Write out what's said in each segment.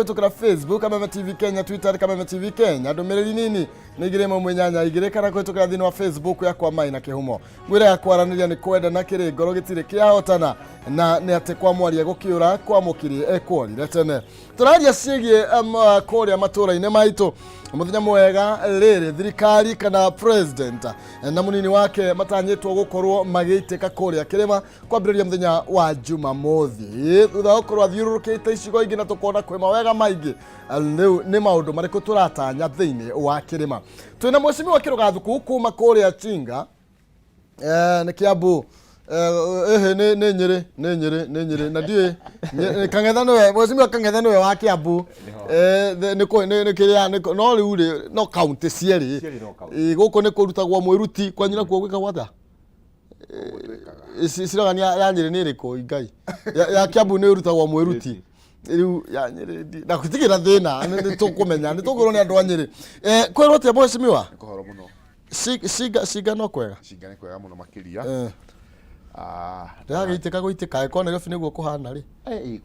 Kũhĩtũkĩra Facebook Kameme TV Kenya, Twitter Kameme TV Kenya, ndũmĩrĩri nini nĩ 218 2 kana kũhĩtũkĩra thĩinĩ wa Facebook yakwa Maina Kĩhumo. Ngwĩraga kwaranĩria nĩ kwenda na kĩrĩ ngoro gĩtirĩ kĩahotana na nĩ atĩ kwa mwaria gũkĩũra kwa mũkiri ekuorire tene. Tũraria ciĩgiĩ kũrĩa matũũra-inĩ maitũ. Mũthenya mwega rĩrĩ thirikari kana president na mũnini wake matanyĩtwo gũkorwo magĩitĩka kũrĩa kĩrĩma kwambĩrĩria mũthenya wa Jumamothi thutha wa gũkorwo athiũrũrũkĩte icigo ingĩ na tũkona kwĩ mawega maingĩ. Rĩu nĩ maũndũ marĩkũ tũratanya thĩinĩ wa kĩrĩma? Twĩna mheshimiwa Kĩrũgathuku kuma kũrĩa Chinga, nĩ Kiambu, ĩhĩ nĩ Nyĩrĩ, nĩ Nyĩrĩ, nĩ Nyĩrĩ na ndiũĩ Kang'etha nĩwe mheshimiwa Kang'etha nĩwe wa Kiambu. Nĩ nĩ kĩrĩa no rĩu rĩ no kaunti cierĩ. Cierĩ no kaunti. Gũkũ nĩ kũrutagwo mwĩruti kwanyu nakuo gwĩkagwo atĩa? Cirogania ya Nyĩrĩ nĩ ĩrĩkũ Ngai ya Kiambu nĩ ĩrutagwo mwĩruti rĩu ya Nyĩrĩ na gũtigĩ na thĩna nĩ tũkũmenya nĩ tũkwĩrwo nĩ andũ a Nyĩrĩ. Kwĩrwo atĩa mheshimiwa? Kũhoro mũno. Cinga cinga no kwega. Cinga nĩ kwega mũno makĩria. Ndĩragĩitĩka gũitĩka ĩkorwo Nairobi nĩguo kũhana rĩ.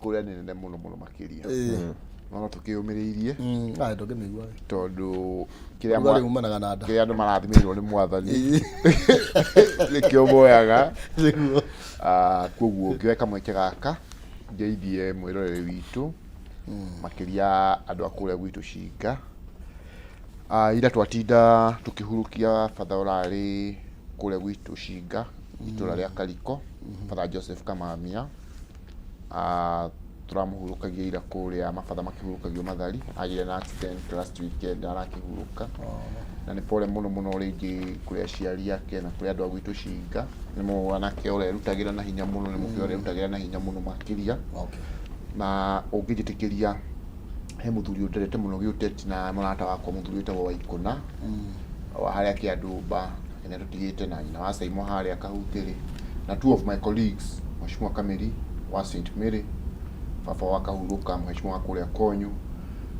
Kũrĩa nĩ nene mũno mũno makĩria. No tũkĩyũmĩrĩirie. Aya ndũngĩmĩigua. Tondũ kĩrĩa Ũrugarĩ umanaga na nda. Kĩrĩa andũ marathimĩirwo nĩ mwathani nĩkĩo moyaga. Nĩguo. Koguo ngĩoya kamweke gaka ngeithie mwĩroreri witũ makĩria andũ a kũrĩa gwitũ Cinga. Ira twatinda tũkĩhurũkia batha ũrarĩ kũrĩa gwitũ Cinga itũra rĩa Kariko, Father Joseph Kamamia. Tũramũhurũkagia ira kũrĩa mabatha makĩhurũkagio Mathari, agĩire na accident last weekend arakĩhurũka. Na nĩ pole mũno mũno rĩngĩ kũrĩ aciari ake na kũrĩ andũ a gwitũ Cinga. Nĩ mwanake ũrerutagĩra na hinya mũno, nĩ mũkĩ ũrerutagĩra na hinya mũno makĩria. Na ũngĩnjĩtĩkĩria he mũthuri ũnderete mũno gĩũteti na mũrata wakwa mũthuri wĩtagwo Waikũna wa harĩa Kĩandũmba, nĩ atũtigĩte na nyina wa Saimo harĩa Kahutĩrĩ, na two of my colleagues, Mheshimiwa Kamĩri wa St Mary, baba wa Kahurũka, Mheshimiwa wa kũrĩa Konyu,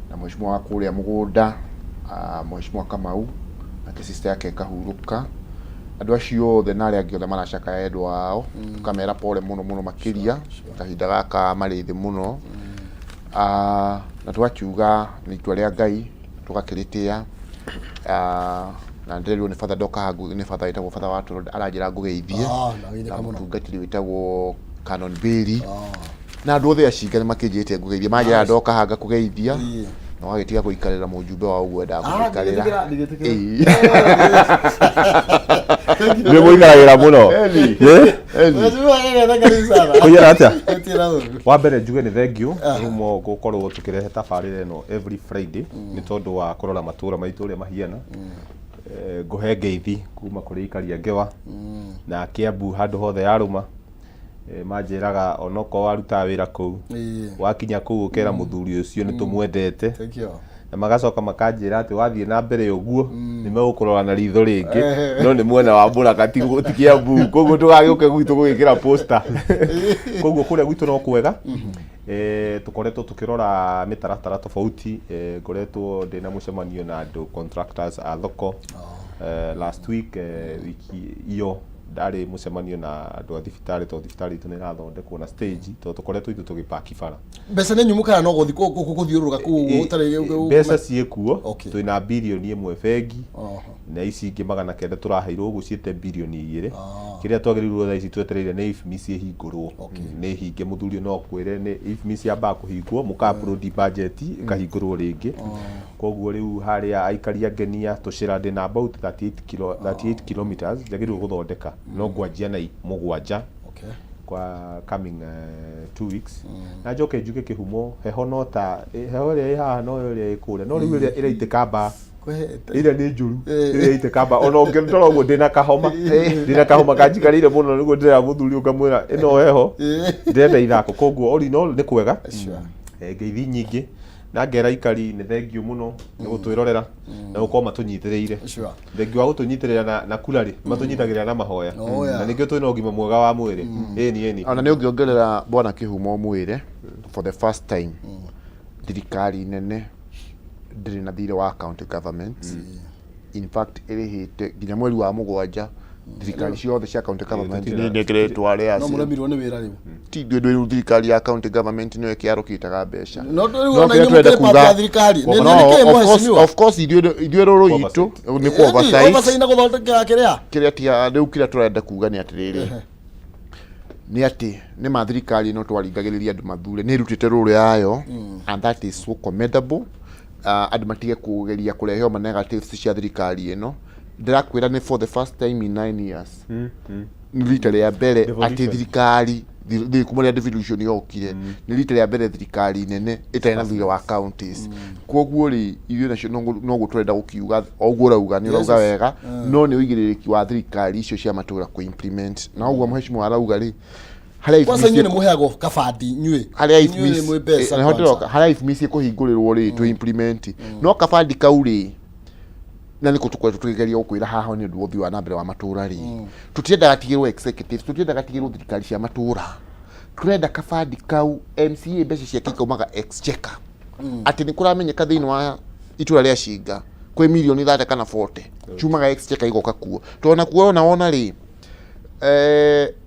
na Mheshimiwa wa kũrĩa Mũgũnda, Mheshimiwa Kamau, nake sister yake Kahurũka. Andũ acio othe na arĩa angĩ othe maracakaya endwa ao, tũkamera pole mũno mũno makĩria, kahinda gaka marĩ thĩ mũno. Na tũgakiuga nĩ itua rĩa Ngai, tũgakĩrĩtĩa. Na ndĩrerirwo nĩ batha ndoka haha nĩ batha wĩtagwo batha wa toro aranjĩra ngũgeithie Na na mũtungatĩri wĩtagwo Canon Beri na andũ othe a Cinga nĩ makĩnjĩrĩte ngũgeithie, manjĩra ndoka haha ngakũgeithia na ũgagĩtiga gũikarĩra mũjumbe wa ũguo endaga kũmũikarĩra. Ndingĩtĩkĩra. Nĩ mũikaragĩra mũno. Mheshimiwa Kang'etha, karibu sana. Kũiyara atĩa? Gũtirĩ ũru. Wa mbere njuge nĩ thank you Kĩhumo gũkorwo tũkĩrehe tabarĩra ĩno every Friday nĩ tondũ wa kũrora matũra maitũ ũrĩa mahiana. Ngũhe ngeithi kuma kũrĩ aikari a Ngewa na Kiambu handũ hothe yarũma. Manjĩraga onokorwo warutaga wĩra kũu, wakinya kũu ũkera mũthuri ũcio nĩ tũmwendete. Thank you. Na magacoka makanjĩra atĩ wathiĩ na mbere ũguo nĩ megũkũrora na ritho rĩngĩ, no nĩ mwena wa Mũrang'a ti Kiambu, koguo ndũgagĩũke gwitũ gũgĩkĩra poster. Koguo kũrĩa gwitũ no kwega. Tũkoretwo tũkĩrora mĩtaratara tofauti. Ngoretwo ndĩna mũcemanio na andũ contractors a thoko. Last week, wiki iyo ndarĩ mũcemanio na andũ a thibitarĩ tondũ thibitarĩ itũ nĩ ĩrathondekwo na stage tondũ tũkoretwo ithuĩ tũgĩpaki bara. Mbeca nĩ nyumu kana no gũthiĩ gũthiũrũrũka kũu ũguo ũtarĩ? Mbeca ciĩkuo. Twĩna 1 billion bengi na ici ingĩ 900 tũraheirwo ũguo ciĩte 2 billion. Kĩrĩa twagĩrĩirwo thaa ici twetereire nĩ IFMIS ĩhingũrwo. Nĩ hinge mũthuri no kwĩre nĩ IFMIS yambaga kũhingwo mũka upload budget ĩkahingũrwo rĩngĩ. Koguo rĩu harĩa aikari a Ngenia tũcĩra ndĩna about 38 kilo, 38 kilometers njagĩrĩirwo gũthondeka no ngwanjia na 7 kwa coming 2 weeks. Na njoke njuge Kĩhumo heho no ta heho ĩrĩa ĩ haha no ĩrĩa ĩ kũrĩa, no rĩu ĩrĩa ĩraitĩka mba Kwĩhete. Ĩrĩa nĩ njũru ĩrĩa ĩraitĩka mba ona ũngĩndora ũguo ndĩna kahoma kanjikarĩire mũno nĩguo ndĩrera mũthuri ũkamwĩra ĩno heho ndĩrenda ithako. Koguo all in all nĩ kwega. Ngeithi nyingĩ na ngera aikari nĩ thengiũ mũno nĩ gũtwĩrorera na gũkorwo matũnyitĩrĩire. Thengiũ wa gũtũnyitĩrĩra na kura rĩ matũnyitagĩrĩra na mahoya. Na nĩkĩo twĩna ũgima mwega wa mwĩrĩ, ĩni ĩni. Ona nĩ ũngĩongerera bwana Kĩhumo mwĩre for the first time thirikari nene ndĩrĩ na thirĩ wa county government. In fact ĩrĩhĩte nginya mweri wa 7. Thirikari ciothe cia county government tũtirĩ nĩ na- inengeretwo arĩa No acio. mũremirwo nĩ wĩra rĩu. Ti ithuĩ rĩu, thirikari ya county government nĩyo ĩkĩarũkĩtaga mbeca. No rĩu No ona kĩrĩa inyuĩ tũrenda mũkĩrĩ part kuga- ya thirikari. Nĩ No, nĩ kĩĩ of course- mheshimiwa? of course ithuĩ rũrũ itũ nĩ kũ oversight. Oversight na gũthondeka kĩrĩa. Kĩrĩa tia rĩu kĩrĩa tũrenda kuga nĩ atĩrĩrĩ, nĩ atĩ nĩ ma thirikari ĩno twaringagĩrĩria andũ mathure nĩ ĩrutĩte rũrũ yayo, and that is so commendable. Andũ matige kũgeria kũrehe ma negatives cia thirikari ĩno. Ndĩrakwĩra nĩ for the first time in 9 years, nĩ rita rĩa mbere atĩ Devolution. thirikari kuma rĩrĩa devolution yokire, nĩ rita rĩa mbere thirikari nene ĩtarĩ na thirĩ wa counties. Koguo rĩ, ithuĩ nacio noguo tũrenda gũkiuga, o ũguo ũrauga nĩ ũrauga wega, no nĩ ũigĩrĩrĩki wa thirikari icio cia matũra kũ implement na ũguo mheshimiwa arauga rĩ, harĩa Kwanza IFMIS inyuĩ nĩ mũheagwo kabandi inyuĩ. Harĩa Inyuĩ nĩ mwĩ mbeca nĩho kwanza. ndĩroka, harĩa IFMIS ĩkũhingũrĩrwo rĩ, tũ implement no kabandi kau rĩ, na nĩkũ tũkoretwo tũkĩgeria gũkwĩra haha nĩ ũndũ wa ũthii wa na mbere wa matũra rĩ, tũtiendaga tigĩrwo executives, tũtiendaga tigĩrwo thirikari cia matũra. Tũrenda kabandi kau MCA mbeca ciake ikaumaga exchequer, atĩ nĩ kũramenyeka thĩinĩ wa itũra rĩa Cinga kwĩ mirioni 30 kana 40 ciumaga exchequer igoka kuo, tondũ nakuo ona wona rĩ,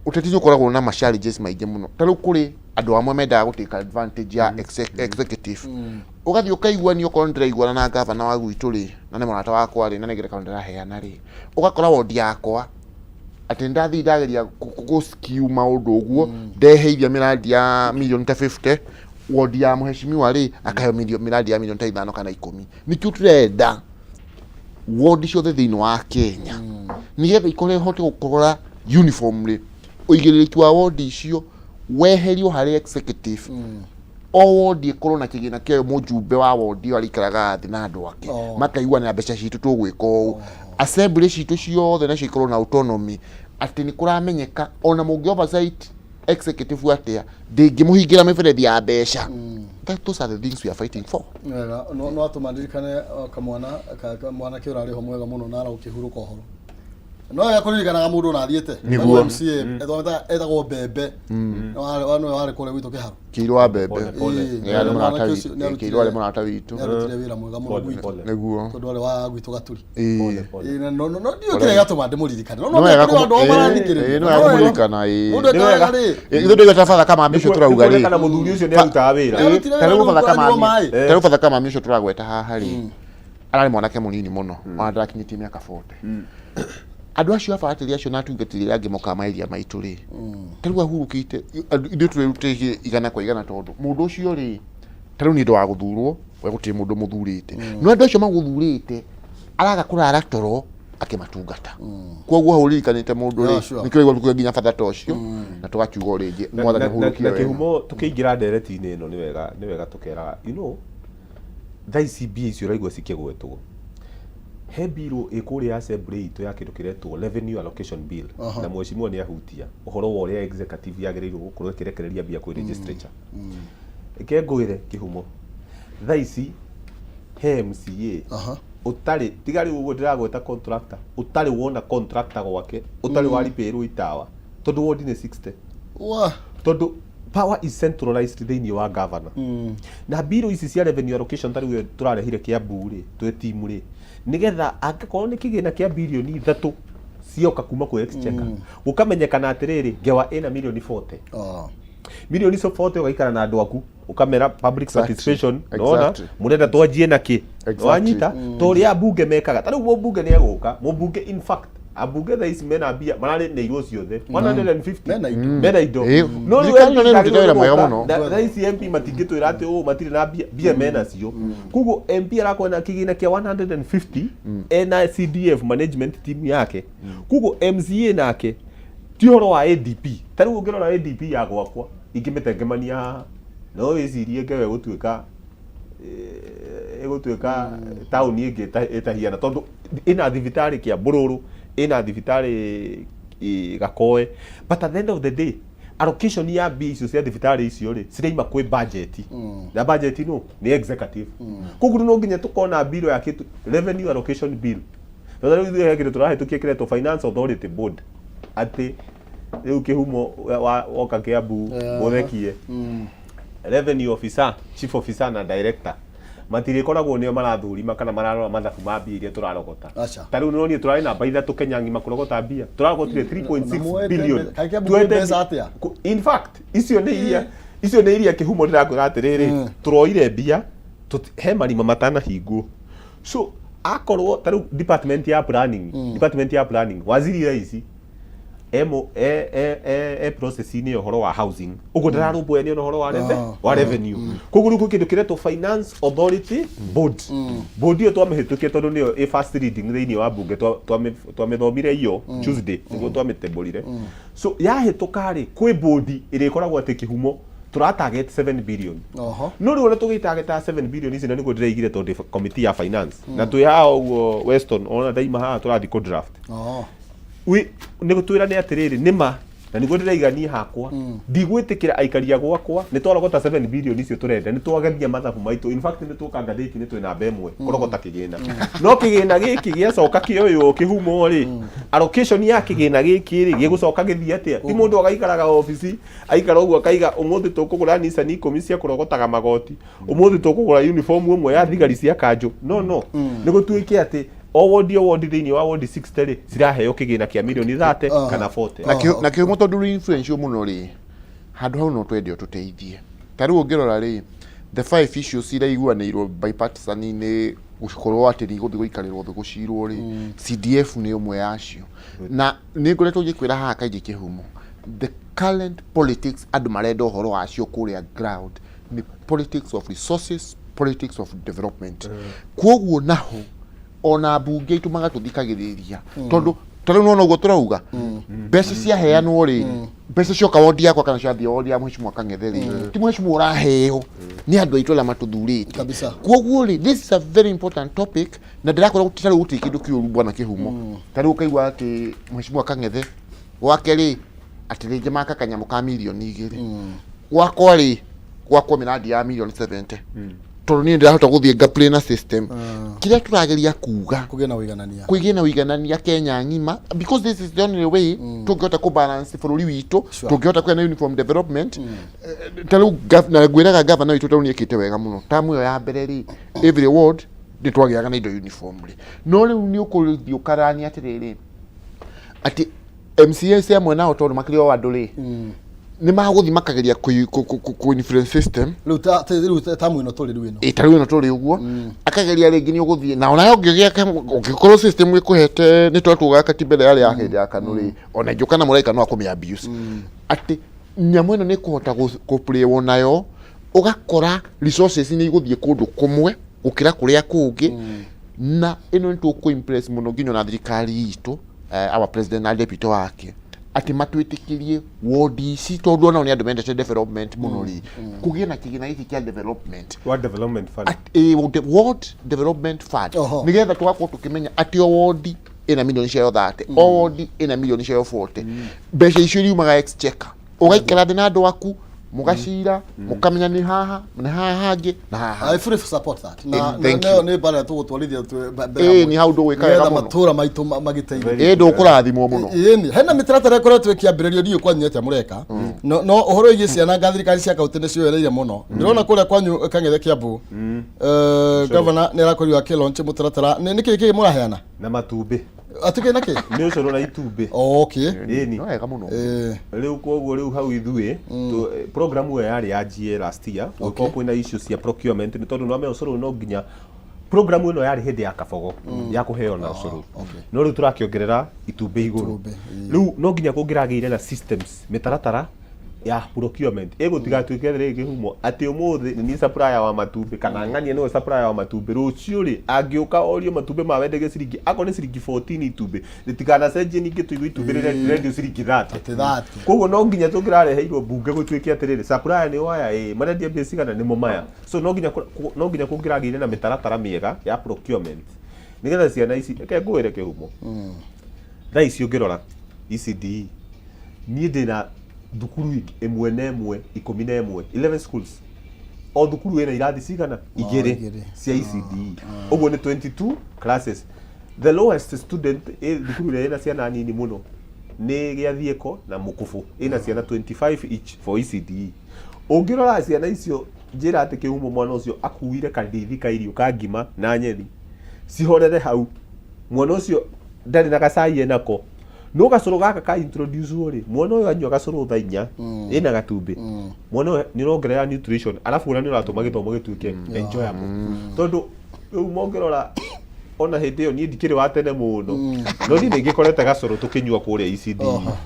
ũteti nĩ ũkoragwo na ma challenges maingĩ mũno. Ta rĩu kũrĩ andũ amwe mendaga gũ take advantage ya executive, ũgathiĩ ũkaigua ni okorwo nĩndĩraiguana na gavana wa gwitũ rĩ, na nĩ mũrata wakwa rĩ, na nĩ ngerekano ndĩraheana rĩ, ũgakora wondi yakwa atĩ ndathiĩ ndageria gũ skew maũndũ ũguo, ndeheiria mĩrandi ya mirioni ta 50, wondi ya mheshimiwa rĩ akaheo mĩrandi ya mirioni ta 5 kana 10. Nĩkĩo tũrenda wondi ciothe thĩinĩ wa Kenya, nĩgetha ikorwo ihote gũkora uniform rĩ, ũigĩrĩrĩki wa wondi icio weherio harĩ executive, o wondi ĩkorwo na kĩgĩna kĩayo, mũjumbe wa wondi ĩyo arĩikaraga thĩ na andũ ake makaiguanĩra mbeca citũ tũgwĩka ũũ. Assembly citũ ciothe nacio ikorwo na autonomy, atĩ nĩ kũramenyeka ona mũngĩ oversight executive atĩa, ndĩngĩmũhingĩra mĩberethi ya mbeca. Those are the things we are fighting for. Wega, no atũma ndirikane kamwana mwanake ũrarĩ ho mwega mũno na aragũkĩhurũka ũhoro. No wega kũririkanaga mũndũ ona athiĩte. Nĩguo. MCA etagwo Mbembe. Nĩwe warĩ kũrĩa gwitũ Kĩharo. Kĩirũ wa Mbembe. Pole, pole. Ĩĩ, Nĩ arĩ mũrata mwanake witũ. ũcio nĩarutire- Kĩirũ arĩ mũrata witũ. Nĩarutire wĩra mwega mũno Pole, gwitũ. pole. Nĩguo. Tondũ arĩ wa gwitũ Gaturi. Ĩĩ. Pole. Ĩĩ, na no ndiũĩ kĩrĩa gĩatũma ndĩmũririkane. No Nĩ wega kũrĩ andũ ao marathikĩrĩria. ĩĩ, nĩ wega kũmũririkana, ĩĩ. Mũndũ Nĩ wega. ekaga rĩ. Ĩĩ, ithuĩ ndũiga ta batha kamami ũcio tũrauga rĩ. Nĩkuonekana mũthuri ũcio nĩ arutaga wĩra. Nĩarutire Ta rĩu wĩra batha rĩu kamami anyua maĩ. ta rĩu batha kamami ũcio tũragweta haha rĩ, ararĩ mwanake mũnini mũno, ona ndarakinyĩtie mĩaka 40. Andũ acio abaratĩri acio na atungatĩri arĩa angĩ mokaga maeria maitũ rĩ, ta rĩu ahurũkĩte, ithuĩ twĩrutĩire 100%, tondũ mũndũ ũcio rĩ, ta rĩu nĩ ũndũ wa gũthurwo, we gũtirĩ mũndũ mũthurĩte, no andũ acio magũthurĩte araga kũrara toro akĩmatungata. Koguo hau ũririkanĩte mũndũ rĩ, nĩkĩo ũraigua tũkuge nginya batha ta ũcio na tũgakiuga o rĩngĩ mwathani ahurũkie na wega. Kĩhumo, tũkĩingĩra ndereti-inĩ ĩno, nĩ wega tũkeraga thaa ici mbia icio ũraigua cikĩgwetwo he bill ĩ kũrĩa assembly itũ ya kĩndũ kĩretwo revenue allocation bill, na mheshimiwa nĩ ahutia ũhoro wa ũrĩa executive yagĩrĩirwo gũkorwo ĩkĩrekereria mbia kwĩ legislature. Reke ngwĩre Kĩhumo, thaa ici he MCA ũtarĩ tiga rĩu ũguo ndĩragweta contractor, ũtarĩ wona contractor gwake, ũtarĩ waripĩrwo itawa, tondũ wodi nĩ 60, tondũ power is centralized thĩinĩ wa governor. Na bill ici cia revenue allocation, ta rĩu tũrarehire Kiambu rĩ, twĩ timu rĩ, nĩgetha angĩkorwo nĩ kĩgĩna kĩa birioni 3 cioka kuma kwĩ exchequer, gũkamenyekana atĩrĩrĩ, ngewa ĩna mirioni 40, mirioni icio 40, ũgaikara na andũ aku ũkamera public participation, nona mũrenda twanjie na kĩ. Wanyita ta ũrĩa ambunge mekaga, ta rĩu mũmbunge nĩ egũka, mũmbunge, in fact ambunge thaa ici mena mbia mararĩnĩirwo ciothe 150. Mena indo. Mena indo. Ĩĩ, No rĩu thirikari MP ĩno nĩ ĩrutĩte ndagĩrĩirwo wĩra mwega gũka, mũno. thaa ici MP matingĩtwĩra atĩ ũũ matirĩ na mbia, mbia mena cio. Koguo MP arakorwo na kĩgĩna kĩa 150, ena CDF management team yake. Koguo MCA nake ti ũhoro wa ADP. Ta rĩu ũngĩrora ADP ya gwakwa ingĩmĩtengemania haha, no wĩcirie ngewe ĩgũtuĩka ĩgũtuĩka taũni ĩngĩ ĩtahiana, tondũ ĩna thibitarĩ Kĩambũrũrũ, ĩna thibitarĩ Gakoe, but at the end of the day allocation ya mbia icio cia thibitarĩ icio rĩ, ciraima kwĩ budget, na budget no nĩ executive. Koguo no nginya tũkona bill ya kĩtu revenue allocation bill. Na rĩu ithuĩ he kĩndũ tũrahĩtũkia kĩretwo Finance Authority Board, atĩ rĩu Kĩhumo woka Kĩambu mũthekie revenue officer, chief officer na director. Matirĩkoragwo nĩo marathũrima kana mararora mathabu ma mbia iria tũrarogota. Aca. Ta rĩu nĩũronire tũrarĩ namba ithatũ Kenya ng'ima kũrogota mbia. Tũrarogotire 3.6 Na mwete billion. mbe- kaĩ Kiambu kwĩ Twete mbeca atĩa? In fact, icio nĩ iria kĩhumo ndĩrakwĩra atĩrĩrĩ, tũroire mbia, he marima matanahingwo. So akorwo ta rĩu department ya planning waziri thaa ici emo e e e, e process-inĩ ya ũhoro wa housing, ũguo ndararũmbũyania na ũhoro wa wa revenue. Koguo rĩu kwĩ kĩndũ kĩretwo Finance Authority Board. Board ĩyo twamĩhĩtũkia tondũ nĩyo ĩ first reading thĩinĩ wa bunge, twamĩthomire iyo Tuesday nĩguo twamĩtembũrire. So yahĩtũka rĩ, kwĩ board ĩrĩkoragwo atĩ kĩhumo tũra target 7 billion. No rĩu ona tũgĩtagetaga 7 billion ici, na nĩguo ndĩraigire tondũ ndĩ committee ya finance na twĩ haha ũguo Weston, ona ndaima haha tũrathiĩ kũ draft. Nĩ gũtwĩra nĩ atĩrĩrĩ, nĩma na nĩguo ndĩraiga niĩ hakwa ndigwĩtĩkĩra aikari a gwakwa nĩ twarogota 7 billion icio tũrenda, nĩ twagemia mathabu maitũ. In fact, nĩ tuoka ngathĩti nĩ twĩ namba ĩmwe kũrogota kĩgĩna, no kĩgĩna gĩkĩ gĩacoka kĩoywo kĩhumo rĩ, allocation ya kĩgĩna gĩkĩ rĩ, gĩgũcoka gĩthiĩ atĩa? Ti mũndũ agaikaraga obici, aikara ũguo akaiga, ũmũthĩ tũkũgũra Nissan 10 cia kũrogotaga magoti, ũmũthĩ tũkũgũra uniform ĩmwe ya thigari cia kanjũ. No nĩ gũtuĩke atĩ o wodi, o wodi thĩinĩ wa wodi 60 rĩ, ciraheo kĩgĩna kĩa mirioni 30 kana 40. Na kĩhumo tondũ rĩ influential mũno rĩ, handũ hau no twende ũtũteithie. Ta rĩu ũngĩrora rĩ, the five issues iraiguanĩirwo bipartisan-inĩ gũkorwo atĩ nĩ igũthiĩ gũikarĩrwo thĩ gũcirwo rĩ, CDF nĩ ĩmwe yacio, na nĩ ngoretwo ngĩkwĩra haha kaingĩ kĩhumo, the current politics andũ marenda ũhoro wacio kũrĩa ground nĩ politics of resources, politics of development. Kwoguo naho ona mbunge itũ magatũthikagĩrĩria, tondũ ta rĩu nona ũguo tũrauga mbeca ciaheanwo rĩ, mbeca cioka wondi yakwa kana ciathiĩ wondi ya mheshimiwa Kang'ethe rĩ, ti mheshimiwa ũraheo, nĩ andũ aitũ arĩa matũthurĩte. Kwoguo rĩ, this is a very important topic, na ndĩrakwĩra ta rĩu gũtirĩ kĩndũ kĩũru, bwana kĩhumo. Ta rĩu ũkaigua atĩ mheshimiwa Kang'ethe gwake rĩ, atĩ rĩngĩ maka kanyamũ ka mirioni 2, gwakwa rĩ, gwakwo mĩrandi ya mirioni 70, tondũ niĩ ndĩrahota gũthiĩ ngaplay na system. Kĩrĩa tũrageria kuga, kũgĩe na ũiganania. Kũgĩe na ũiganania Kenya ng'ima, because this is the only way tũngĩhota kũbalance bũrũri witũ, tũngĩhota kũgĩa na uniform development. Ta rĩu na ngwĩraga gavana witũ, ta rĩu nĩekĩte wega mũno tamu ĩyo ya mbere rĩ, every ward nĩ twagĩaga na indo uniform rĩ, no rĩu nĩ ũkũthiĩ ũkarania atĩrĩrĩ, atĩ MCAs amwe nao tondũ makĩrĩ o andũ rĩ, nĩ magũthiĩ makageria kũ influence system. Rĩu tamu ĩno tũrĩ rĩu ĩno. Ĩ, ta rĩu ĩno tũrĩ ũguo, akageria rĩngĩ nĩ ũgũthiĩ na onayo ũngĩgĩa ũngĩkorwo system ĩkũhete nĩ twatugaga katiba ĩrĩa yarĩ ya hĩndĩ ya KANU rĩ, ona ĩngĩũka na mũraika no akũmĩ abuse, atĩ nyamũ ĩno nĩ ĩkũhota kũplaywo nayo, ũgakora resources nĩ igũthiĩ kũndũ kũmwe gũkĩra kũrĩa kũngĩ. Na ĩno nĩ tũkũ impress mũno nginya ona thirikari itũ, our president na deputy wake, atĩ matwĩtĩkĩrie wodi ici, tondũ onao nĩ andũ mendete development mũno rĩ, kũgĩe na kĩgĩna gĩkĩ kĩa development. Ward Development Fund. Ward Development Fund. Nigetha tũgakorwo tũkĩmenya atĩ o wodi ĩna milioni ciayo 30, o wodi ĩna milioni ciayo 40. Mbeca icio iriumaga exchequer, ũgaikara thĩ na andũ aku, mũgacira, mũkamenya nĩ haha, nĩ haha hangĩ na haha. I fully support that. Na Thank na you. nĩ bara tũgũtwarithia mbere Ĩĩ, hamwe. nĩ hau ndũgwĩka wega Nĩgetha mũno. matũra maitũ magĩteithie. Ĩ, ndũkũrathimwo mũno. Ĩni hena mĩtaratara ĩkoretwo ĩkĩambĩrĩrio, ndiũĩ kwanyu atĩa mũreka, no ũhoro wĩgiĩ ciana nga thirikari cia kaunti nĩ cioereire mũno. Ndĩrona kũrĩa kwanyu Kang'ethe Kiambu, gavana nĩ arakorirwo akĩlaunch mũtaratara. Nĩ kĩĩ kĩĩ mũraheana? Na matumbĩ. Atĩ kĩ na kĩ? Nĩ ũcũrũ na itumbĩ. Okay. Ĩni. No wega mũno. Rĩu koguo rĩu hau ithuĩ program ĩyo yarĩ yanjie last year, gũkorwo kwĩna issues cia procurement, nĩ tondũ nĩwamenya ũcũrũ no nginya, program ĩno yarĩ hĩndĩ ya kabogo ya kũheo na ũcũrũ, no rĩu tũrakĩongerera itumbĩ igũrũ. Itumbĩ, ĩĩ. Rĩu no nginya kũngĩragĩire na systems, mĩtaratara ya procurement ĩgũtigatuĩke rĩngĩ kĩhumo atĩ ũmũthĩ nĩ niĩ supplier wa matumbĩ kana ng'ania nĩwe supplier wa matumbĩ, rũciũ rĩ, angĩũka orio matumbĩ ma wenderio ciringi, akorwo nĩ ciringi 14 itumbĩ, rĩtikanacenjie ningĩ tũigue itumbĩ rĩrendio ciringi 30. Atĩ 30. Koguo no nginya tũngĩrareheirwo mbunge gũtuĩke atĩrĩrĩ, supplier nĩ waya ĩ marendia mbia cigana, nĩmo maya. So no nginya kũngĩragĩire na mĩtaratara mĩega ya procurement nĩgetha ciana ici, reke ngwĩre kĩhumo, thaa ici ũngĩrora ECDE, niĩ ndĩna thukuru ĩmwe na ĩmwe 11, 11 schools, o thukuru ĩna irathi cigana? Igĩrĩ. Igĩrĩ. Cia ECDE, ũguo nĩ 22 classes. The lowest student ĩ thukuru ĩrĩa ĩna ciana nini mũno nĩ Gĩathiĩko na Mũkũbũ, ĩna ciana 25 each for ECDE. Ũngĩrora ciana icio Njĩra atĩ kĩhumo mwana ũcio akuire kandithi ka irio ka ngima na nyeni cihorere hau, mwana ũcio ndarĩ na gacai enako, no gacũrũ gaka ka introduce rĩ, mwana ũyũ anyua gacũrũ thaa 4 ĩna gatumbĩ, mwana ũyũ nĩ ũrongerera nutrition, arabu ona nĩ ũratũma gĩthomo gĩtuĩke enjoyable, tondũ rĩu mongĩrora ona hĩndĩ ĩyo niĩ ndikĩrĩ wa tene mũno, no niĩ nĩ ngĩkorete gacũrũ tũkĩnyua kũrĩa ECD.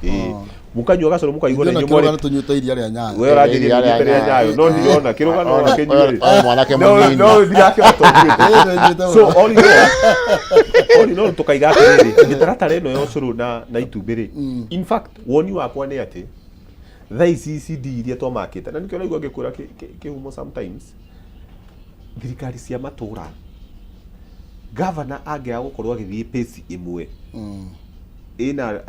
Ĩĩ, mũkanyua gacũrũ mũkaigua na Ithuĩ na inyuĩ kĩrũgano mwarĩ tũnyuĩte iria rĩa Nyayo. We ũranjĩria Iria rĩa nyuĩte rĩa Nyayo. Nyayo, no ndirona kĩrũgano Oya- wakĩnyuĩ. oya mwanake No mũnini. no ndirakĩhota ũnyuĩte. Ĩĩ, nĩnyuĩte So mũno. all in all, all in all tũkaiga atĩrĩrĩ, mĩtaratara ĩno ya ũcũrũ na itumbĩ rĩ, in fact woni wakwa nĩ atĩ thaa ici ECD iria twamakĩte, na nĩkĩo ũraigua ngĩkwĩra kĩhumo, sometimes thirikari cia matũra, gavana angĩaga gũkorwo agĩthiĩ pace ĩmwe ĩna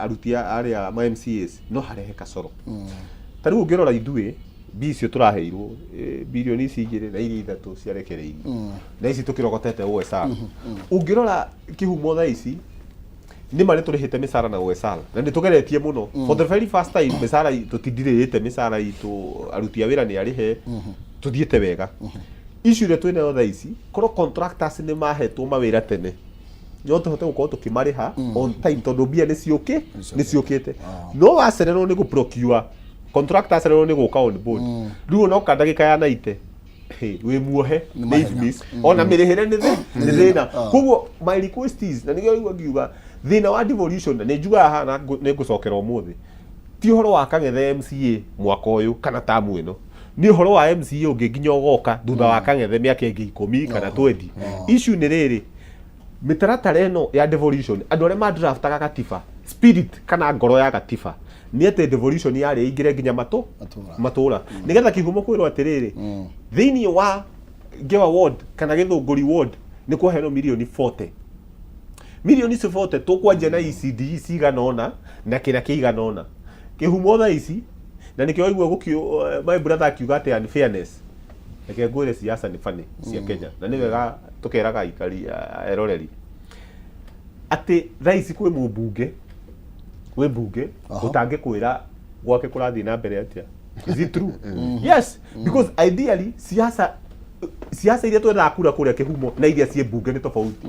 aruti arĩa ma MCAs, no harehe kasoro. Ta rĩu ũngĩrora ithuĩ mbia icio tũraheirwo, birioni ici 2 na iria 3 ciarekereirio na ici tũkĩrogotete OSR, ũngĩrora kĩhumo thaa ici nĩ ma nĩ tũrĩhĩte mĩcara na OSR na nĩ tũgeretie mũno. For the very first time mĩcara tũtindirĩte mĩcara itũ, aruti a wĩra nĩ arĩhe, tũthiĩte wega. Issue ĩrĩa twĩnayo thaa ici, korwo contractors nĩ mahetwo mawĩra tene, no tũhote gũkorwo tũkĩmarĩha on time, tondũ mbia nĩ ciũkĩ nĩ ciũkĩte. No wacererwo nĩ gũ procure contractor, acererwo nĩ gũka on board, rĩu onoka ndagĩka ya naite, hey, wĩ muohe Nĩ nĩ mahenya. IFMIS, ona mĩrĩhĩre nĩ thĩna. Koguo my request is, na nĩkĩo rĩu ngiuga thĩna wa devolution, na nĩ njugaga haha na nĩ ngũcokera ũmũthĩ, ti ũhoro wa Kang'ethe MCA mwaka ũyũ kana tamu ĩno, nĩ ũhoro wa MCA ũngĩ nginya ũgoka thutha wa Kang'ethe mĩaka ĩngĩ 10 kana 20. Issue nĩ rĩrĩ, mĩtaratara ĩno ya devolution, andũ arĩa madraftaga gatiba, spirit kana ngoro ya gatiba nĩ atĩ devolution yarĩ ĩingĩre nginya Matũũra. Matũũra, nĩgetha kĩhumo kwĩrwo atĩrĩrĩ, thĩinĩ wa Ngewa ward kana Gĩthũngũri ward nĩ kwaheanwo mirioni 40, mirioni icio 40 tũkwanjia na ECD cigana ũna na kĩna kĩigana ũna. Kĩhumo thaa ici, na nĩkĩo waigua gũkĩ my brother akiuga atĩ unfairness, reke ngwĩre, siasa nĩ funny cia Kenya, na nĩ wega tũkeraga aikari eroreri atĩ thaa ici kwĩ mũmbunge wĩ mbunge ũtangĩkwĩra gwake kũrathiĩ na mbere atĩa. Is it true? Yes, because ideally siasa iria twendaga kura kũrĩa kĩhumo na iria ciĩ mbunge nĩ tofauti.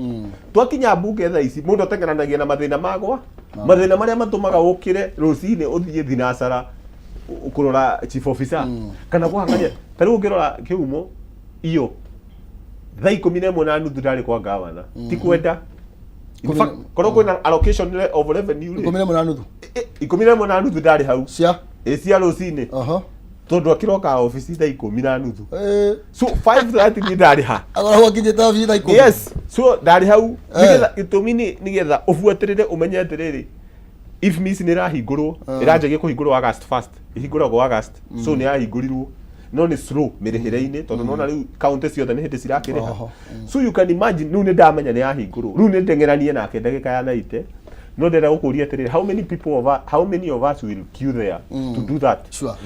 Twakinya mbunge thaa ici, mũndũ ateng'eranagia na mathĩna magwa, mathĩna marĩa matũmaga ũkĩre rũcinĩ ũthiĩ thinacara kũrora chief officer kana kũhang'ania. Ta rĩu ũngĩrora kĩhumo iyo, thaa 11:30 ndarĩ kwa gavana, ti kwenda. In fact, korwo kwĩna allocation of revenue rĩ, 11:30? 11:30 ndarĩ hau. Cia? Ĩ, cia rũcinĩ. Tondũ akĩroka obici thaa 10:30. So 5:30 niĩ ndarĩ ha? Akoragwo akinyĩte obici thaa 10? Yes, so ndarĩ hau nĩgetha gĩtũmi nĩ nĩgetha ũbuatĩrĩre ũmenye atĩrĩrĩ, IFMIS nĩ ĩrahingũrwo, ĩranjagia kũhingũrwo August 1st, ĩhingũragwo August, so nĩ yahingũrirwo no nĩ slow mĩrĩhĩre-inĩ, tondũ nona rĩu kaunti ciothe nĩ hĩndĩ cirakĩrĩha. So you can imagine, rĩu nĩ ndamenya nĩ yahingũrwo, rĩu nĩ ndeng'eranie nake ndagĩka ya 90. No ndĩrenda gũkũria atĩrĩrĩ, how many people of us, how many of us will queue there to do that?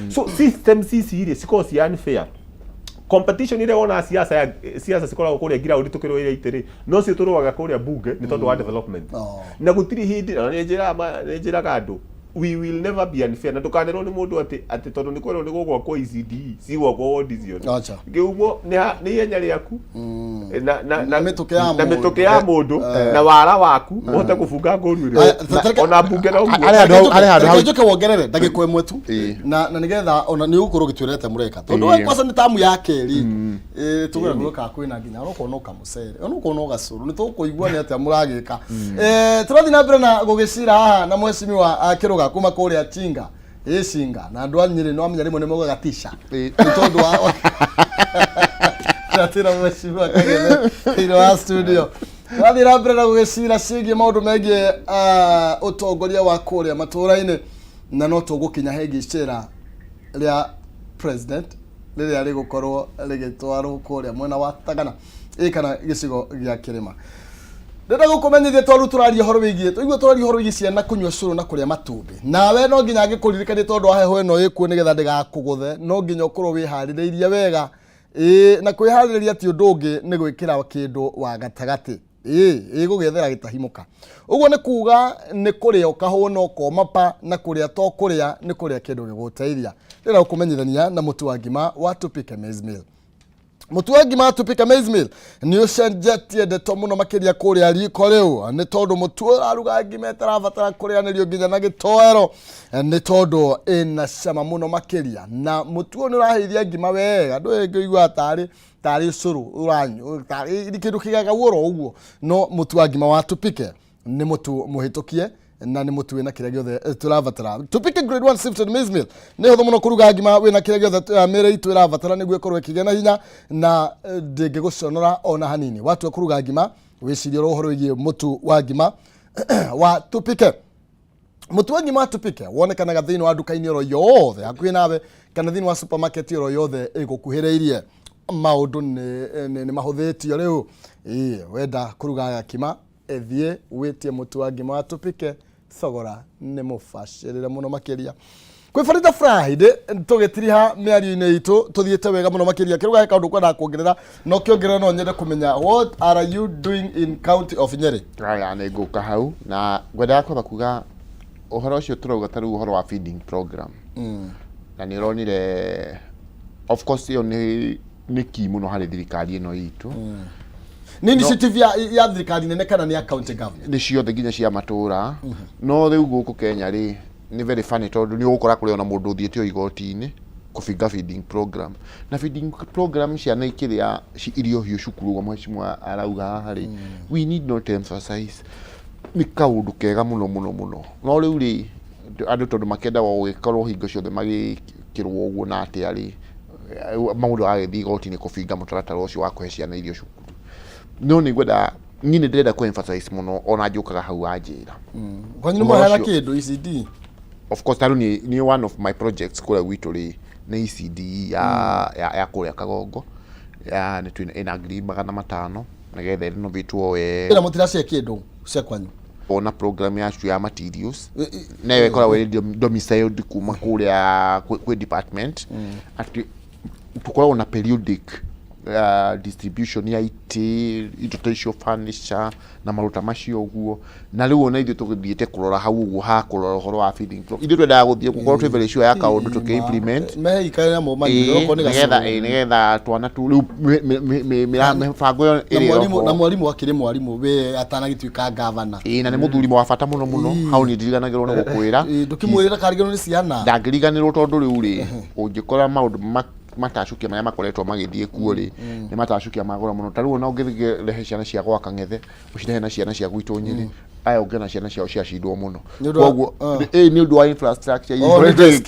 So systems ici rĩ, cikoragwo ci unfair. Competition ĩrĩa wonaga siasa ya siasa cikoragwo kũrĩa ground tũkĩrũĩra itĩ rĩ, no cio tũrũaga kũrĩa bunge nĩ tondũ wa development. Na gũtirĩ hĩndĩ, na nĩ njĩraga andũ, we will never be unfair, na ndũkanerwo nĩ mũndũ atĩ tondũ nĩ kwerwo nĩ gũgwakwo ECD cigwakwo wodi ciothe. Acha. Kĩhumo nĩ ihenya rĩaku na Na mĩtũkĩ ya na mũndũ. mĩtũkĩ ya mũndũ na wara waku ũhote kũbunga ngũru Aya, ĩrĩa ona mbunge no ũguo. Harĩa handũ Reke hau- njoke wongerere ndagĩka ĩmwe tu, na nĩgetha ona nĩ ũgũkorwo ũgĩtwĩra atĩa mũreka, tondũ we kwanza nĩ tamu ya kerĩ. Tũgwĩra gwĩka kwĩna nginya onokorwo no kamũcere, onokorwo no gacũrũ, nĩ tũkũigua nĩ atĩa mũragĩka. Tũrathiĩ na mbere na gũgĩcira haha na mheshimiwa Kĩrũga kuma kũrĩa Chinga, ĩ Cinga, na andũ a Nyĩrĩ no amenya rĩmwe nĩ maugaga tisha. Nĩ tondũ wa tũratĩra mheshimiwa Kageme thĩinĩ wa studio. Tũrathiĩ na mbere na gũgĩcira ciĩgiĩ maũndũ megiĩ ũtongoria wa kũrĩa matũũra-inĩ, na no tũgũkinya hegiĩ icera rĩa president rĩrĩa rĩgũkorwo rĩgĩtwarwo kũrĩa mwena wa Tagana ĩ kana gĩcigo gĩa kĩrĩma. Ndĩrenda gũkũmenyithia tondũ tũraria ũhoro wĩgiĩ tũigua tũraria ũhoro wĩgiĩ ciana kũnyua cũrũ na kũrĩa matumbĩ, nawe no nginya ngĩkũririkanie, tondũ wa heho ĩno ĩkuo, nĩgetha ndĩgakũgũthe, no nginya ũkorwo wĩharĩrĩirie wega. Ĩĩ, na kwĩharĩrĩria ti ũndũ ũngĩ, nĩ gwĩkĩra kĩndũ wa gatagatĩ. Ĩĩ, ĩgũgĩethera gĩtahi mũka. Ũguo nĩ kuga nĩ kũrĩa ũkahũna ũkoma pa na kũrĩa to kũrĩa nĩ kũrĩa kĩndũ gĩgũteithia. Rĩra ũkũmenyithania na mũtu wa ngima wa Tupike Maize Meal. Mũtu wa ngima wa Tupike Maize Meal nĩ ũcenjetie ndeto mũno makĩria kũrĩa riko rĩu, nĩ tondũ mũtu ũraruga ngima ĩtarabatara kũrĩanĩrio nginya na gĩtoero, nĩ tondũ ĩna cama mũno makĩria, na mũtu ũyũ nĩ ũrahĩithia ngima wega, ndũĩ ngĩigua tarĩ tarĩ cũrũ ũranyua tarĩ kĩndũ kĩgagau oro ũguo. No mũtu wa ngima wa Tupike nĩ mũtu mũhĩtũkie na nĩ mũtu wĩna kĩrĩa gĩothe tũrabatara. Tupike Grade 1 Sifted Maize Meal nĩ hũthũ mũno kũruga ngima wĩna kĩrĩa gĩothe mĩĩrĩ itũ ĩrabatara nĩguo ĩkorwo ĩkĩgĩa na hinya na ndĩngĩgũconora ona hanini. Watua kũruga ngima wĩcirie oro ũhoro wĩgiĩ mũtu wa ngima wa Tupike. Mũtu wa ngima wa Tupike wonekanaga thĩinĩ wa nduka-inĩ oro yothe hakuhĩ nawe kana thĩinĩ wa supermarket oro yothe ĩgũkuhĩrĩirie. Maũndũ nĩ mahũthĩtio rĩu. Ĩĩ, wenda kũruga gakima thiĩ wĩtie mũtu wa ngima wa Tupike, thogora nĩ mũbacĩrĩre mũno makĩria. Kwĩ Farida Friday tũgĩtiriha mĩario-inĩ itũ tũthiĩte wega mũno makĩria. Kĩruga he kaũndũ kwendaga kuongerera, no kĩongerera no nyende kũmenya what are you doing in county of Nyeri? Aya, nĩ ngũka hau na ngwendaga kwamba kuga ũhoro ũcio tũrauga ta rĩu ũhoro wa feeding program na nĩ ũronire of course ĩyo nĩ key mũno harĩ thirikari ĩno itũ. Nĩ initiative ya thirikari nene kana nĩ ya county government? Nĩ ciothe nginya cia matũra. No rĩu gũkũ Kenya rĩ, nĩ very funny tondũ nĩ ũgũkora kũrĩ ona mũndũ ũthiĩte o igoti-inĩ kũbinga feeding program, na feeding program ciana ikĩrĩa irio hiũ cukuru ũguo mheshimiwa arauga haha rĩ, we need not emphasize, nĩ kaũndũ kega mũno mũno mũno. No rĩu rĩ, andũ tondũ makĩendaga gũgĩkorwo hingo ciothe magĩkĩrwo ũguo na atĩa rĩ, maũndũ agagĩthiĩ igoti-inĩ kũbinga mũtaratara ũcio wa kũhe ciana irio cukuru. No nĩ ngwenda, niĩ nĩ ndĩrenda kũ emphasize mũno ona njũkaga hau wanjĩra. Kwanyu nĩ mwaheana kĩndũ ECD? Of course, tarĩu niĩ one of my projects kũrĩa gwitũ rĩ nĩ ECD ya kũrĩa Kagongo ya nĩ twĩna ĩna 500,000 nĩgetha ĩrenovatwo wega. Ĩna mũtiracia kĩndũ cia kwanyu? Ona program yacu ya materials nayo ĩkoragwo ĩrĩ domiciled kuma kũrĩa kwĩ department, atĩ tũkoragwo na periodic distribution ya itĩ, indo ta icio, furniture na maruta macio ũguo. Na rĩu ona ithuĩ tũgĩthiĩte kũrora hau ũguo ha kũrora ũhoro wa feeding program, ithuĩ twendaga gũthiĩ gũkorwo twĩ very sure ya kaũndũ tũkĩ implement. Mehe ikare namo manyire okorwo nĩ nĩgetha gacũrũ. Nĩgetha twana tu rĩu mĩbango ĩyo Na ĩrĩ mwarimũ na oho. Mwarimũ akĩrĩ mwarimũ we atanagĩtuĩka gavana. Ĩĩ, na nĩ mũthuri wa bata mũno mũno hau niĩ ndiriganagĩrwo nĩ gũkwĩra. Ĩĩ, ndũkĩmwĩrĩra karigĩrwo nĩ ciana. Ndangĩriganĩrwo tondũ rĩu rĩ, ũngĩkora maũndũ matacũkia marĩa makoretwo magĩthiĩ kuo rĩ, nĩ matacũkia ma goro mũno. Ta rĩu ona ũngĩrehe ciana cia gwa Kang'ethe ũcirehe na ciana cia gwitũ Nyĩrĩ, aya ũngĩona ciana ciao ciacindwo mũno. Nĩ ũndũ wa- Koguo ĩĩ, nĩ ũndũ wa infrastructure. Oh, nĩ desk.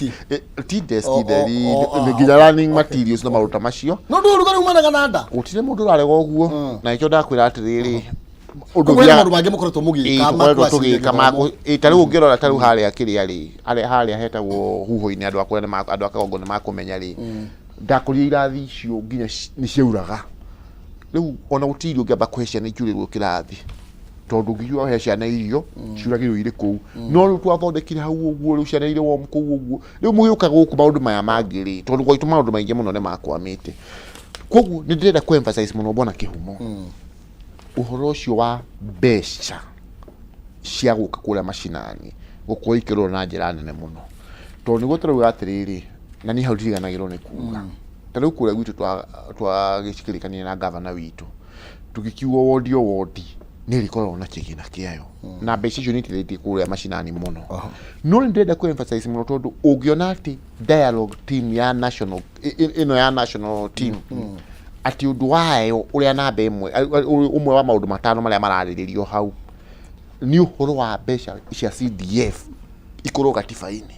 Ti desk theri, Oh, nginya learning materials na maũndũ ta macio. No ndũ ũrugarĩ umanaga na nda. Gũtirĩ mũndũ ũrarega ũguo, na nĩkĩo ndakwĩra atĩrĩrĩ, ũndũ Koguo hena ũthiaga- maũndũ mangĩ mũkoretwo Ĩĩ, mũgĩka tũkoretwo makwacĩrithia tũgĩka gĩthomo. Ĩĩ, ta rĩu ũngĩrora ta rĩu harĩa kĩrĩa rĩ, harĩa hetagwo huho-inĩ, andũ akũrĩa andũ a Kagongo nĩ makũmenya rĩ, ndakorire irathi icio nginya nĩ ciauraga. Rĩu ona gũtirĩ irio ũngĩamba kũhe ciana ikiurĩrwo kĩrathi, tondũ ũngiuga ũhe ciana irio ciuragĩrwo irĩ kũu. No rĩu twathondekire hau ũguo, rĩu ciana irĩ warm kũu ũguo. Rĩu mũgĩũka gũkũ maũndũ maya mangĩ rĩ, tondũ gwaitũ maũndũ maingĩ mũno nĩ makwamĩte. Koguo nĩ ndĩrenda kũ emphasize mũno bwana Kĩhumo, ũhoro ũcio wa mbeca cia gũka kũrĩa macinani gũkorwo ikĩrorwo na njĩra nene mũno, tondũ nĩguo tũrauga atĩrĩrĩ, na niĩ hau ndiriganagĩrwo nĩ kuga, ta rĩu kũrĩa gwitũ twagĩcikĩrĩkanire na gavana witũ tũgĩkiuga wondi o wondi nĩ ĩrĩkoragwo na kĩgĩna kĩayo, na mbeca icio nĩ iteithĩtie kũrĩa macinani mũno. No nĩ ndĩrenda kũ emphasize mũno tondũ ũngĩona atĩ dialogue team ya national ĩno ya national team atĩ ũndũ wayo ũrĩa namba ĩmwe, ũmwe wa maũndũ matano marĩa mararĩrĩrio hau nĩ ũhoro wa mbeca cia CDF ikorwo gatiba-inĩ,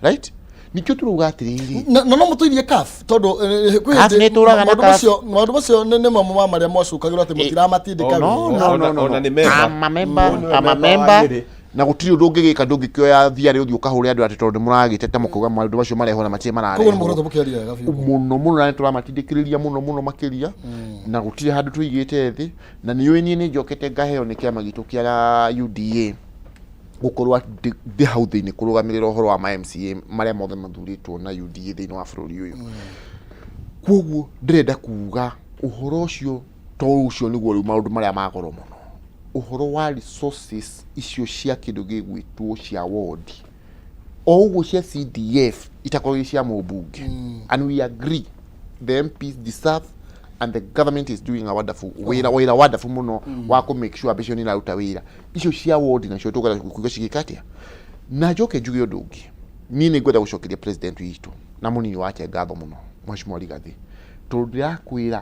right? Nikĩo tũrauga atĩrĩrĩ, Na no mũtũirie CAF tondũ kwĩ CAF hĩndĩ nĩ ĩtũraga na maũndũ CAF. maũndũ macio nĩ mamwe ma marĩa mwacukagĩrwo atĩ mũtiramatindĩka no, wega. no, no, no, Ona no. nĩ member. I'm a member, Ũyũ nĩwe I'm a member wa member. Nyĩrĩ. Na gũtirĩ ũndũ ũngĩgĩka, ndũngĩkĩoya thiarĩ ũthiĩ ũkahũre andũ atĩ tondũ nĩmũragĩteta mũkauga maũndũ macio marehwo na matirĩ Koguo nĩ mararehwo. mũkoretwo mũkĩaria wega biũ. Mũno mũno, na nĩtũramatindĩkĩrĩria mũno mũno makĩria, na gũtirĩ handũ tũigĩte thĩ. Na nĩũĩ niĩ nĩ njokete ngaheo nĩ kĩama gitũ kĩa UDA gũkorwo atĩ ndĩ hau thĩinĩ kũrũgamĩrĩra ũhoro wa ma MCA marĩa mothe mathurĩtwo na UDA thĩinĩ wa bũrũri ũyũ. Koguo ndĩrenda kuga ũhoro ũcio, to ũcio nĩguo rĩu maũndũ marĩa ma goro mũno. Ũhoro wa resources icio cia kĩndũ gĩgwĩtwo cia ward, o ũguo cia CDF itakoragwo irĩ cia mũmbunge, and we agree the MPs deserve and the government is doing a wonderful wĩra, wĩra wonderful mũno wa kũ make sure mbeca icio nĩ iraruta wĩra. Icio cia ward nacio tũkwenda kuga cigĩka atĩa? Na njoke njuge ũndũ ũngĩ, niĩ nĩ ngwenda gũcokeria president witũ na mũnini wake ngatho mũno, Mheshimiwa Rigathi, tondũ ndĩrakwĩra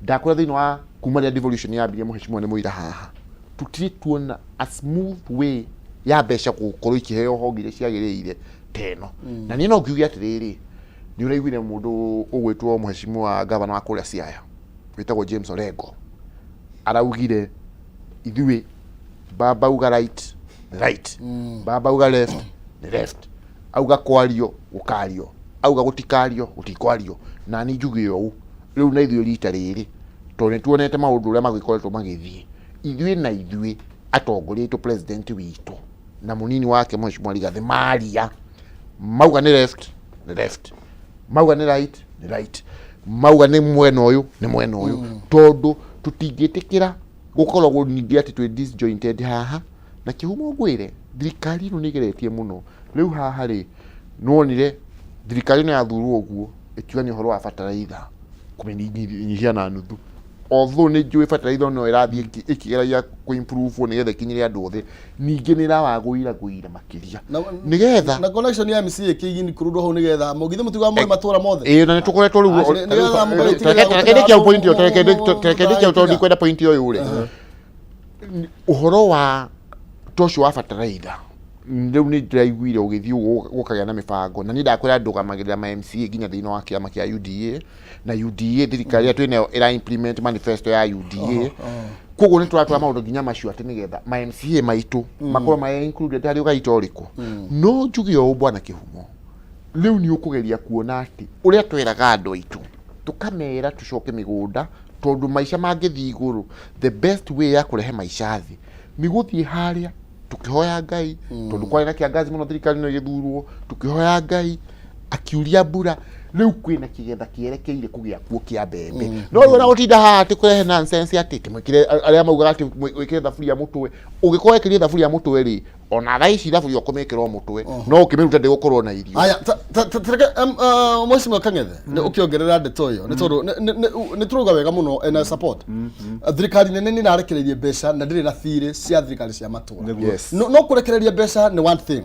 ndakwĩra thĩinĩ wa kuma rĩrĩa devolution yambirie, Mheshimiwa nĩ mũira haha, tũtirĩ tuona a smooth way ya mbeca gũkorwo ikĩheo honge iria ciagĩrĩire ta ĩno. Na niĩ no ngiuge atĩrĩrĩ, nĩ ũraiguire mũndũ ũgwĩtwo Mheshimiwa gavana wa kũrĩa Siaya wĩtagwo James Orengo araugire, ithuĩ baba auga right nĩ right, baba auga left nĩ left, auga kwario gũkario, auga gũtikario gũtikwario. Na niĩ njuge ũũ, rĩu na ithuĩ rita rĩrĩ, tondũ nĩ tuonete maũndũ ũrĩa magĩkoretwo magĩthiĩ, ithuĩ na ithuĩ atongoria aitũ, president witũ na mũnini wake Mheshimiwa Rigathĩ, maria mauga nĩ left nĩ left, mauga nĩ right nĩ right, mauga nĩ mwena ũyũ nĩ mwena ũyũ, tondũ tũtingĩtĩkĩra gũkoragwo ningĩ atĩ twĩ disjointed haha. Na kĩhumo ngwĩre, thirikari ĩno nĩ ĩgeretie mũno. Rĩu haha rĩ, nĩwonire thirikari ĩno yathurwo ũguo ĩkiuga nĩ ũhoro wa bataraitha kũmĩnyihia na nuthu, although nĩ njũĩ bataraitha no ĩrathiĩ ĩkĩgeragia kũ-improve nĩgetha ĩkinyĩre andũ othe, ningĩ nĩ ĩrawagũira gũira makĩria nĩgetha Na connection ya MCA kĩigi kurundwo hau nĩgetha mũgithe mũtiga mũrĩ matũra mothe. Ĩĩ, na nĩ tũkoretwo rĩu. Acio, nĩgetha mũgagĩtigĩrĩra Reke ndĩkie point ĩyo, reke ndĩkie tondũ ndikwenda point ĩyo yũre. Ũhoro wa ta ũcio wa bataraitha rĩu nĩ ndĩraiguire ũgĩthiĩ ũguo gũkagĩa na mĩbango, na niĩ ndakwĩra ndũgamagĩrĩra ma MCA nginya thĩinĩ wa kĩama kĩa UDA, na UDA thirikari ĩrĩa twĩnayo ĩra implement manifesto ya UDA. Koguo nĩ tũratwara maũndũ nginya macio atĩ nĩgetha ma MCA maitũ makorwo ma included harĩ ũgai ta ũrĩkũ. No njuge ũũ, bwana Kĩhumo, rĩu nĩ ũkũgeria kuona atĩ ũrĩa tweraga andũ aitũ, tũkamera tũcoke mĩgũnda, tondũ maica mangĩthiĩ igũrũ, the best way ya kũrehe maica thĩ nĩ gũthiĩ harĩa tũkĩhoya Ngai, tondũ kwarĩ na kĩangazi mũno thirikari ĩno ĩgĩthurwo, tũkĩhoya Ngai akiuria mbura, rĩu kwĩna kĩgetha kĩerekeire kũgĩa kuo kĩa mbembe. No rĩu ona gũtinda haha atĩ kũrehe nonsense atĩ tũmwĩkĩre, arĩa maugaga atĩ wĩkĩre thaburia mũtwe, ũngĩkorwo wekĩrire thaburia mũtwe rĩ, ona thaa ici thaburia ũkũmĩkĩra o mũtwe, no ũkĩmĩruta ndĩgũkorwo na irio. Aya, ta reke Mheshimiwa Kang'ethe nĩ ũkĩongerera ndeto ĩyo, nĩ tondũ nĩ tũrauga wega mũno ena support. Thirikari nene nĩ ĩrarekereirie mbeca na ndĩrĩ na thirĩ cia thirikari cia matũra. Nĩguo. Yes. No kũrekereria mbeca nĩ one thing,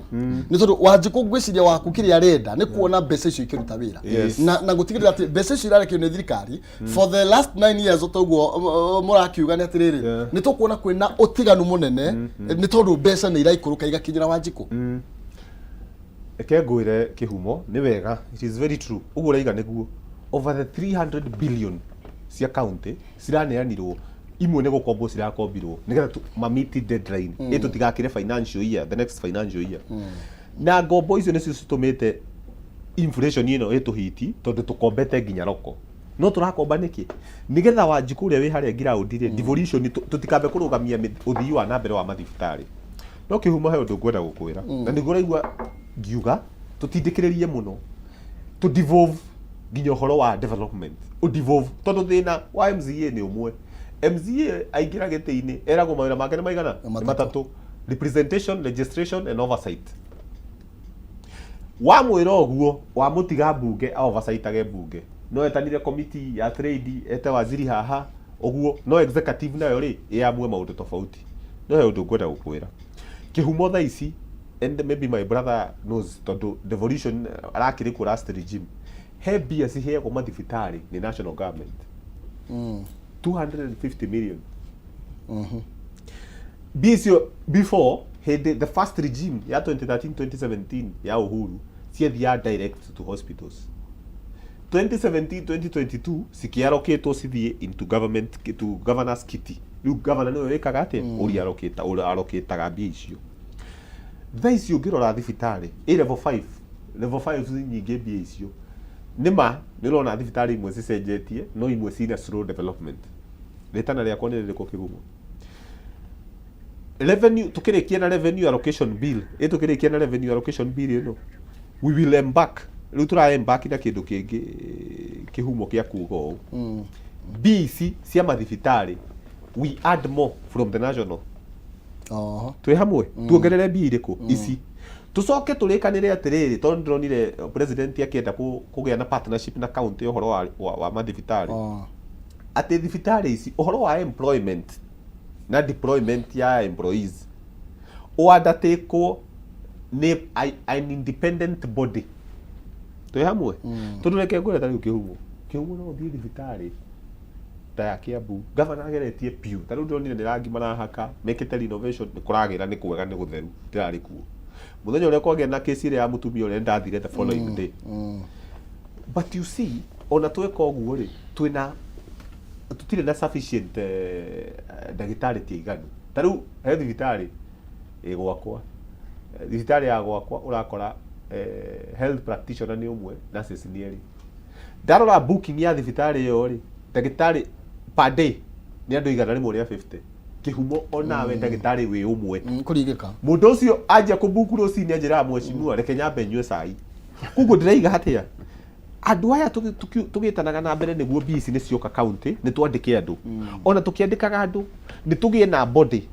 nĩ tondũ Wanjikũ ngwĩciria waku kĩrĩa arenda nĩ kuona mbeca icio ikĩruta wĩra na gũtigĩrĩra atĩ mbeca icio irarekererio nĩ thirikari for the last 9 years toguo mũrakiuga nĩ atĩrĩrĩ, nĩ tũkuona kwĩna ũtiganu mũnene, nĩ tondũ mbeca nĩ iraikũrũka igakinyĩra Wanjikũ. Reke ngwĩre Kĩhumo, nĩ wega, it is very true ũguo ũraiga. Nĩguo over the 300 billion cia county ciraneanirwo, imwe nĩ gũkombwo cirakombirwo nĩgetha ma meet deadline ĩ tũtigakĩre financial year, the next financial year. Na ngombo icio nĩcio citũmĩte inflation ĩno ĩtũhiti, tondũ tũkombete nginya roko. No tũrakomba nĩkĩ? Nĩgetha Wanjikũ ũrĩa wĩ harĩa ground rĩ, devolution tũtikambe kũrũgamia ũthii wa na mbere wa mathibitarĩ. No Kĩhumo, he ũndũ ngwenda gũkwĩra, na nĩguo ũraigua ngiuga tũtindĩkĩrĩrie mũno tũ devolve nginya ũhoro wa development ũ devolve, tondũ thĩna wa MCA nĩ ũmwe. MCA aingĩra gĩtĩ-inĩ eragwo mawĩra make nĩ maigana? Nĩ Nĩ matatũ. Matatũ: representation, registration and oversight. Wamwĩra ũguo, wamũtiga mbunge a oversightage mbunge, no etanire committee ya trade, ete waziri haha ũguo, no executive nayo rĩ ĩamue maũndũ tofauti. No he ũndũ ngwenda gũkwĩra Kĩhumo thaa ici, and maybe my brother knows, tondũ devolution arakĩrĩ kuo last regime, he mbia ciheagwo mathibitarĩ nĩ national government, 250 million. Mbia icio before, hĩndĩ the first regime ya 2013 2017 ya Uhuru, ciathiaga direct to hospitals. 2017 2022 cikiallocatwo cithiĩ into government, to governors kitty. Rĩu governor nĩwe wĩkaga atĩa? Ũrĩa allocate, ũrĩa allocataga mbia icio. Thaa ici ũngĩrora thibitarĩ ĩ level 5, level 5 nyingĩ mbia icio nĩ ma nĩ ũrona thibitarĩ imwe cicenjetie, no imwe cina slow development. Rĩtana rĩakwa nĩ rĩrĩkũ, Kĩgumo? Revenue, tukĩrĩkia na revenue allocation bill ĩ, tukĩrĩkia na revenue allocation bill ĩno, we will embark, rĩu tũra embark na kĩndũ kĩngĩ, kĩhumo kĩa kuga ũũ, mbia ici cia mathibitarĩ We add more from the national. Twĩ hamwe, tuongerere mbia irĩkũ ici, tũcoke tũrĩkanĩre atĩrĩrĩ, tondũ ndĩronire president akĩenda kũgĩa na partnership na county ũhoro wa mathibitarĩ, atĩ thibitarĩ ici, ũhoro wa employment na deployment ya employees ũandatakwo nĩ an independent body. Twĩ hamwe? Tondũ reke ngwĩre, ta rĩu Kĩhumo no ũthiĩ thibitarĩ ta ya Kiambu, gavana ageretie piũ. Ta rĩu ndĩronire nĩ rangi marahaka, mekĩte renovation, nĩ kũragĩra, nĩ kwega, nĩ gũtheru. Ndĩrarĩ kuo mũthenya ũrĩa kwagĩa na kesi ĩrĩa ya mũtumia ũrĩa, ndathire the following day. But you see, ona tweka ũguo rĩ, twĩna tũtirĩ na sufficient ndagĩtarĩ ti aiganu. Ta rĩu he thibitarĩ ĩ gwakwa, thibitarĩ ya gwakwa, ũrakora health practitioner nĩ ũmwe, nurses nĩ erĩ. Ndarora booking ya thibitarĩ ĩyo rĩ, ndagĩtarĩ per day nĩ andũ 150. Kĩhumo, onawe ndagĩtarĩ wĩ ũmwe. Kũringĩka. Mũndũ ũcio anjia kũbuku rũcinĩ, anjĩraga, "Mheshimiwa, reke nyambe nyue cai." Koguo ndĩraiga atĩa, andũ aya tũgĩtanaga na mbere nĩguo mbia ici nĩ cioka county, nĩ twandĩke andũ. Ona tũkĩandĩkaga andũ, nĩ tũgĩe na body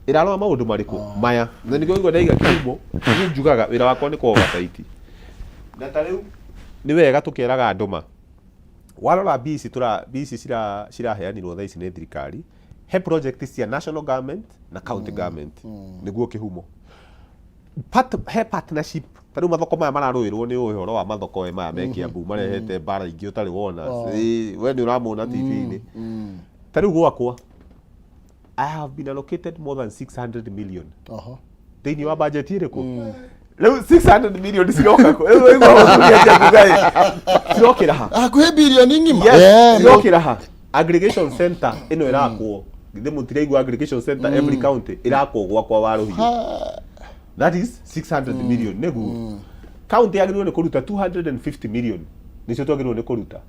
ĩrarora maũndũ marĩkũ maya. Na nĩkĩo ngwa ndaiga kĩhumo, niĩ njugaga wĩra wakwa nĩ kũ oversight. Na ta rĩu nĩ wega tũkeraga andũ ma warora mbia ici tũra mbia ici ciraheanirwo thaa ici nĩ thirikari, he project cia national government na county government. Nĩguo kĩhumo he partnership. Ta rĩu mathoko maya mararũĩrwo nĩ ũhoro wa mathoko e maya me Kiambu, marehete mbara ingĩ ũtarĩ wona. Ĩĩ, we nĩ ũramona TV-inĩ. Ta rĩu gwakwa I have been allocated more than 600 million thĩinĩ wa budget ĩrĩkũ. Rĩu 600 million ciroka kũ? Rĩu waigua mũthuri akĩuga ĩ, cirokĩra ha? Hakuhĩ birioni ng'ima. Yes, cirokĩra ha? Aggregation center ĩno ĩrakwo, githĩ mũtiraigua aggregation center every county ĩrakwo gwakwa wa Rũhiũ? That is 600 million. Nĩguo county yagĩrĩirwo nĩ kũruta 250 million, nĩcio twagĩrĩirwo nĩ kũruta,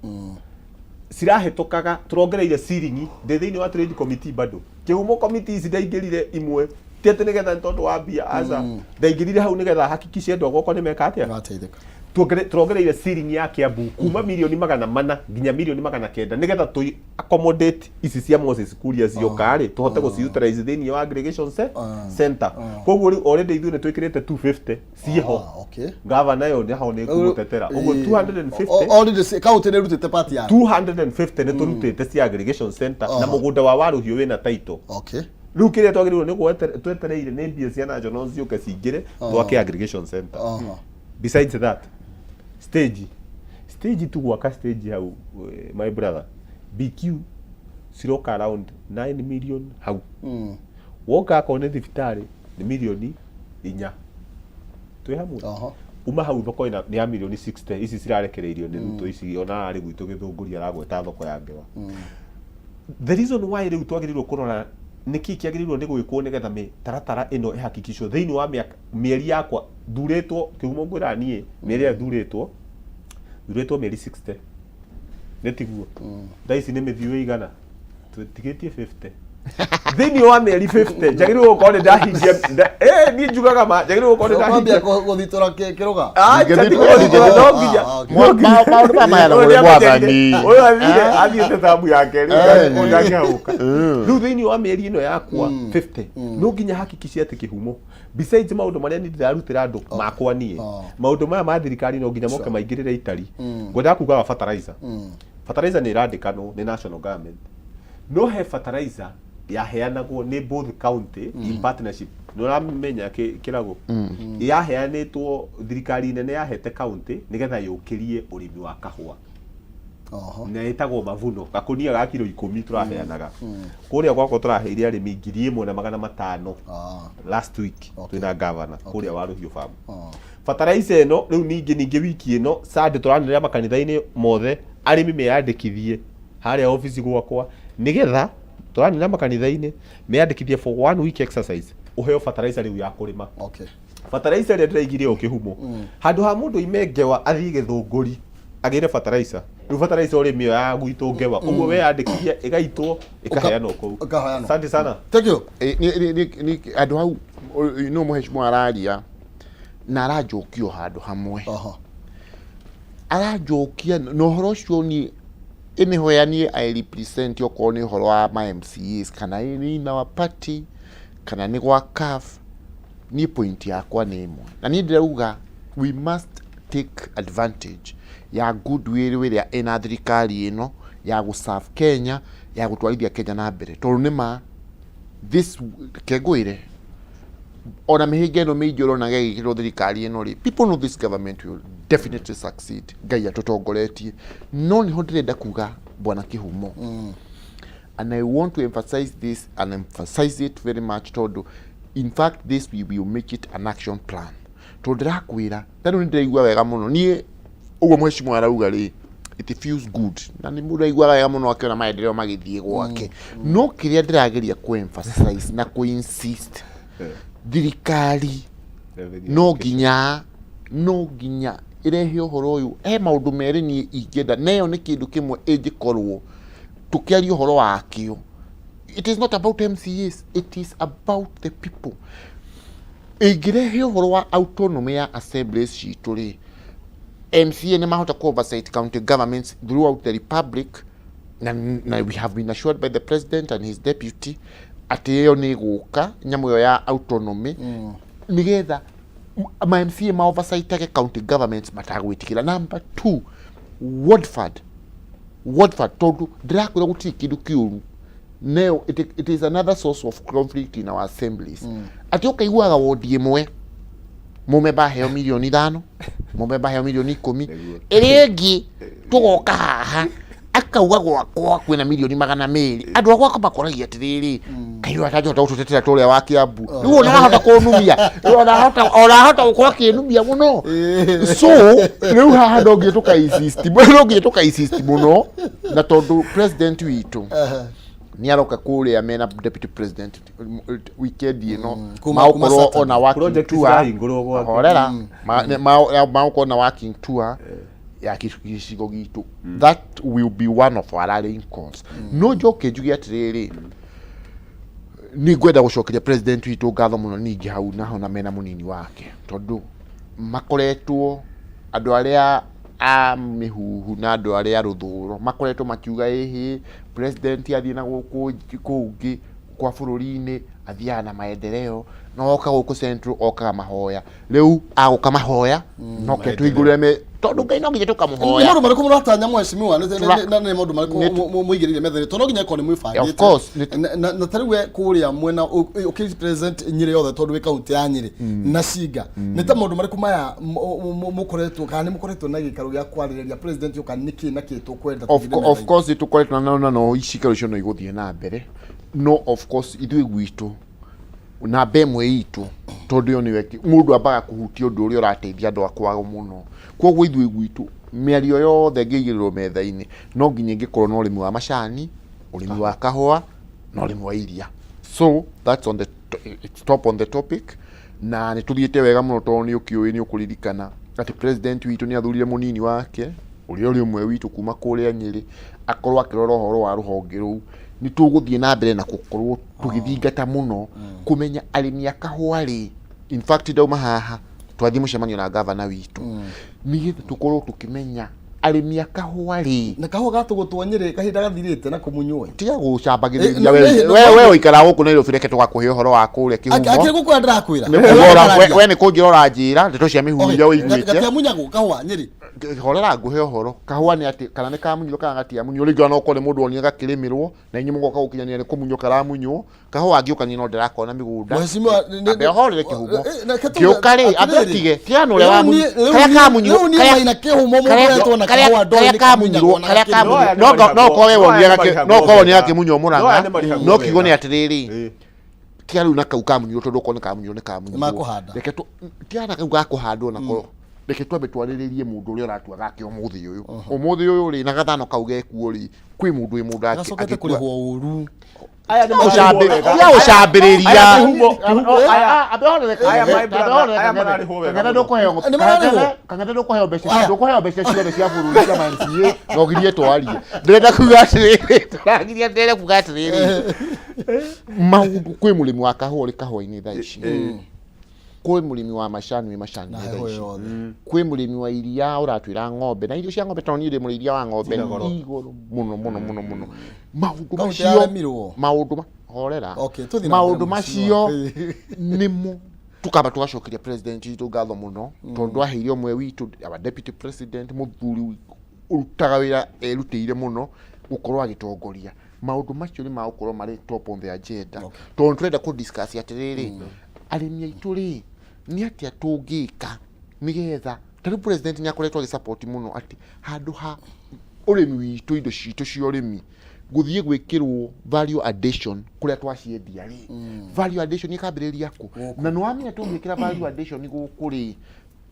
cirahĩtũkaga. Tũrongereire ciringi. Ndĩ thĩinĩ wa trade committee bado. Kĩhumo, committee ici ndaingĩrire imwe ti atĩ nĩgetha nĩ tondũ wa mbia, aca. Ndaingĩrire hau nĩgetha hakikishe andũ a gwakwa nĩ meka atĩa? Mateithĩka. Tuongereire ceiling ya Kiambu kuma milioni 400 nginya milioni 900, nĩgetha tũ accommodate ici cia Moses Kuria cioka rĩ, tũhote gũci utilize thĩinĩ wa aggregation center. Koguo rĩu already ithuĩ nĩ twĩkĩrĩte 250 ciĩho. Gavana ĩyo nĩ ho nĩ ngũmũtetera ũguo, 250. Already county nĩ ĩrutĩte part yayo. 250 nĩ tũrutĩte cia aggregation center na mũgũnda wa Waruhiũ wĩna title. Rĩu kĩrĩa twagĩrĩirwo nĩ twetereire nĩ mbia cia national ciũke cingĩre, twake aggregation center. Besides that, stage tu, gwaka stage hau, my brother, BQ ciroka around 9 million hau. Woka akorwo nĩ thibitarĩ nĩ milioni 4. Twĩ hamwe? Oho. Uma hau, thoko ĩna nĩ ya milioni 60, ici cirarekereirio nĩ Ruto ici. Ona ararĩ gwitũ Gĩthũngũri aragweta thoko ya ngewa. The reason why rĩu twagĩrĩirwo kũrora nĩkĩ kĩagĩrĩirwo nĩ gwĩkwo nĩgetha mĩtaratara ĩno ĩhakikicwo thĩinĩ wa mĩaka mĩeri yakwa thurĩtwo. Kĩhumo, ngwĩraga niĩ mĩeri ĩrĩa thurĩtwo mĩeri 60, nĩ tiguo? Thaa ici nĩ mĩthiũ ĩigana tũtigĩtie 50. Thĩinĩ wa mĩeri 50 njagĩrĩirwo gũkorwo nĩ ndahingia niĩ njugaga ma njagĩrĩirwo gũkorwo nĩ Ũkwambia ndahingia. Gũthitũra kĩrũga. Acha, ti kũthitũra, no nginya. Maũndũ maya maheanagwo nĩ Mwathani. Ũyũ athire athiĩte thabu yake rĩu. Ndangĩhagũka. Rĩu thĩinĩ wa mĩeri ĩno yakwa 50 no nginya hakikice atĩ kĩhumo, besides maũndũ marĩa niĩ ndĩrarutĩra andũ makwa niĩ, maũndũ maya ma thirikari no nginya moke maingĩrĩre itari. Ngwendaga kuga wa fertilizer, fertilizer nĩ ĩrandĩkanwo nĩ national government, no he fertilizer yaheanagwo nĩ both county in partnership. Nĩ ũramenya kĩrago yaheanĩtwo, thirikari nene yahete county nĩgetha yũkĩrie ũrĩmi wa kahũa, na ĩtagwo mavuno, gakunia ga kiro 10 tũraheanaga kũrĩa gwakwa. Tũraheire arĩmi 1,500 last week. Twĩna governor kũrĩa wa Rũhiũ farm. Fertilizer ĩno rĩu ningĩ wiki ĩno Sunday tũranĩrĩra makanitha-inĩ mothe arĩmi meyandĩkithie harĩa obici gwakwa, nĩgetha tũranĩrĩra makanitha-inĩ meyandĩkithie for one week exercise, ũheo fertilizer rĩu ya kũrĩma. Fertilizer ĩrĩa ndĩraigire o kĩhumo, handũ ha mũndũ oime ngewa athiĩ Gĩthũngũri agĩre fertilizer, rĩu fertilizer ũrĩmi ĩyo ya gwitũ ngewa ũguo weyandĩkithia ĩgaitwo ĩkaheanwo kũu. Ĩkaheanwo. Asante sana. Thank you. Andũ hau no mũheshimiwa araria na aranjokia o handũ hamwe. Aranjokia na ũhoro ũcio niĩ. Anywhere niĩ I represent, okorwo nĩ ũhoro wa ma MCAs kana nĩ in our party kana nĩ gwa CAF, niĩ point yakwa nĩ ĩmwe, na niĩ ndĩrauga we must take advantage ya goodwill ĩrĩa ĩna thirikari ĩno ya gũ serve Kenya, ya gũtwarithia Kenya na mbere, tondũ nĩ ma this kengwĩre ona mĩhĩnga ĩno mĩingĩ ũrona gĩgĩkĩrwo thirikari ĩno rĩ, people know this government will definitely succeed. Ngai atũtongoretie. No nĩho ndĩrenda kuga, bwana Kĩhumo, and I want to emphasize this and emphasize it very much, tondũ in fact this we will make it an action plan, tondũ ndĩrakwĩra ta rĩu nĩ ndĩraigua wega mũno niĩ ũguo mheshimiwa arauga rĩ, it feels good, na nĩ mũndũ aiguaga wega mũno akĩona maendeleo magĩthiĩ gwake. No kĩrĩa ndĩrageria ku emphasize na ku insist, thirikari no nginya ĩrehe ũhoro ũyũ. He maũndũ merĩ niĩ ingĩenda, na ĩyo nĩ kĩndũ kĩmwe ĩngĩkorwo tũkĩaria ũhoro wakĩo. It is not about MCAs, it is about the people. Ĩngĩrehe ũhoro wa autonomy ya assemblies citũ rĩ, MCA nĩ mahota ku oversight county governments throughout the republic, na we have been assured by the president and his deputy atĩ ĩyo nĩ ĩgũka, nyamũ ĩyo ya autonomy, nĩgetha ma MCA ma oversightage county governments matagwĩtĩkĩra. Number two, ward fund. Ward fund, tondũ ndĩrakwĩra gũtirĩ kĩndũ kĩũru nayo, it is another source of conflict in our assemblies, atĩ ũkaiguaga wondi ĩmwe mũmemba aheo 5 mirioni, mũmemba aheo 10 mirioni. Ĩrĩa ĩngĩ tũgoka haha akauga gwakwa kwĩna 200 mirioni. Andũ a gwakwa makoragia atĩrĩrĩ, kaĩ ũyũ atangĩhota gũtũtetera ta ũrĩa wa Kiambu? Rĩu ona ahota kũnumia, rĩu ona ahota gũkorwo akĩnumia mũno. So rĩu haha no nginya tũka insist, no nginya tũka insist mũno, na tondũ president witũ nĩ aroka kũrĩa mena deputy president weekend ĩno, kuma magũkorwo Saturday. ona working Project tour. cirahingũrwo gwake. Horera. Magũkorwo na working tour ya gĩcigo gitũ. That will be one of our rallying calls. No njoke njuge atĩrĩrĩ, nĩ ngwenda gũcokeria president witũ ngatho mũno ningĩ hau naho na mena mũnini wake, tondũ makoretwo andũ arĩa a mĩhuhu na andũ arĩa a rũthũro makoretwo makiuga ĩhĩ president athiĩ na gũkũ kũngĩ kwa bũrũri-inĩ athiaga na maendeleo, no oka gũkũ central okaga mahoya. Rĩu agũka mahoya no ke tũhingũrĩre me, tondũ Ngai no nginya Nĩ tũkamũhoya. maũndũ marĩkũ mũratanya, mheshimiwa? Nĩ Nĩ maũndũ marĩkũ mũigĩrĩire metha-inĩ? Tondũ no nginya ĩkorwo nĩ mwĩbangĩte. Of course, Na ta rĩu we kũrĩa mwena ũkĩ represent Nyĩrĩ yothe, tondũ wĩ kaunti ya Nyĩrĩ na Cinga, nĩ ta maũndũ marĩkũ maya mũkoretwo kana nĩ mũkoretwo na gĩikaro gĩa kwarĩrĩria president yoka nĩkĩ na kĩ tũkwenda of, tũigĩrĩre of metha-inĩ? course tũkoretwo na no icikaro icio no igũthiĩ na mbere, no of course ithuĩ gwitũ namba ĩmwe itũ, tondũ ĩyo nĩyo mũndũ ambaga kũhutia ũndũ ũrĩa ũrateithia andũ a kwao mũno. Koguo ithuĩ gwitũ mĩario yothe ĩngĩigĩrĩrwo metha-inĩ no nginya ĩngĩkorwo na ũrĩmi wa macani, ũrĩmi wa kahũa na ũrĩmi wa iria. So that's on the it's top on the topic, na nĩ tũthiĩte wega mũno, tondũ nĩ ũkĩũĩ nĩ ũkũririkana atĩ president witũ nĩ athurire mũnini wake ũrĩa ũrĩ ũmwe witũ kuma kũrĩa Nyĩrĩ akorwo akĩrora ũhoro wa rũhonge rũu. Nĩ tũgũthiĩ na mbere na gũkorwo tũgĩthingata mũno kũmenya arĩmi a kahũa rĩ. In fact, ndauma haha twathiĩ mũcemanio na gavana witũ nĩgetha tũkorwo tũkĩmenya arĩmi a kahũa rĩ. Na kahũa gatũgũtwo Nyĩrĩ kahinda gathirĩte na kũmunywo. Tiga gũcambagĩrĩria. We ũikaraga gũkũ Nairobi, reke tũgakũhe ũhoro wa kũrĩa Kĩhumo. Akĩrĩ gũkũra ndĩrakwĩra. Nĩ kũrora, we nĩ kũnjĩra ũranjĩra ndeto cia mĩhuhu iria ũiguĩte. Gatiamunyagwo kahũa Nyĩrĩ. Horera ngũhe ũhoro. Kahũa nĩ atĩ kana nĩ kamunyirwo kana gatiamunyirwo, rĩngĩ ona okorwo nĩ mũndũ wonire gakĩrĩmĩrwo na inyuĩ mũgoka gũkinyanĩra nĩ kũmunywo karamunywo. Kahũa angĩũka niĩ no ndĩrakona mĩgũnda. Mheshimiwa, Ambe ũhorere, Kĩhumo. Reke tuge Ngĩũka rĩ, ambe atĩrĩrĩ. ũtige tigana ũrĩa Rĩu wamunyi rĩu karĩa kamunyirwo rĩu niĩ karĩa Maina Kĩhumo mũndũ ũretwo na karĩa kahũa ndoĩ karĩa nĩ kamunyirwo kamunyagwo na karĩa gakĩrĩmwo. kamunyirwo. No aya No korwo we no aya wonire nĩ gakĩ no marĩhagwo korwo wonire wega. gakĩmunywo No aya Mũrang'a nĩ marĩhagwo no kiugo nĩ wega. atĩrĩrĩ, tiga rĩu na kau kamunyirwo, tondũ okorwo nĩ kamunyirwo nĩ kamunyirwo. Nĩmakũhanda. Reke tu tiga na kau gakũhandwo nako, reke twambe twarĩrĩrie mũndũ ũrĩa ũratua gake ũmũthĩ ũyũ, ũmũthĩ ũyũ rĩ, na gathano kau gekuo rĩ, kwĩ mũndũ wĩ mũndũ Gacokete angĩtua kũrĩhwo ũru. Aya nĩ mararĩhwo wega. Tiga gũcambĩrĩria. Aya Kĩhumo, Kĩhumo, aya aya my brother, aya mararĩhwo wega Kang'ethe mũno. ndũkũheo Nĩ mararĩhwo? Kang'ethe ndũkũheo mbeca. Aya. Ndũkũheo mbeca ciothe cia bũrũri cia ma MCA na ũgirie twarie. Ndĩrenda kuga atĩrĩrĩ, tũragiria, ndĩrenda kuga atĩrĩrĩ, maũndũ kwĩ mũrĩmi wa kahũa ũrĩ kahũa-inĩ thaa ici. Kwĩ mũrĩmi wa macani wĩ macani Na thaa heho ici. yothe. Kwĩ mũrĩmi wa iria ũratwĩra ng'ombe na irio cia ng'ombe, tondũ niĩ ndĩ mũrĩithia wa ng'ombe, Cina goro. igũrũ mũno mũno mũno mũno. Maũndũ Kaũntĩ macio yaremirwo. Maũndũ ma horera. Okay, tũthiĩ na mbere Maũndũ mheshimiwa. macio nĩmo tukamba tugacokeria president witũ ngatho mũno, tondũ aheire ũmwe witũ, our deputy president, mũthuri ũrutaga wĩra erutĩire mũno gũkorwo agĩtongoria maũndũ macio. Nĩ magũkorwo marĩ top on the agenda, tondũ tũrenda kũ discuss atĩrĩrĩ, arĩmi aitũ rĩ, nĩ atĩa tũngĩka nĩgetha ta rĩu president nĩ akoretwo agĩsupport mũno atĩ handũ ha ũrĩmi witũ, indo citũ cia ũrĩmi gũthiĩ gwĩkĩrwo value addition kũrĩa twaciendia rĩ, value addition ĩkambĩrĩria kũ? Na nĩ wamenya tũngĩkĩra value addition gũkũ rĩ,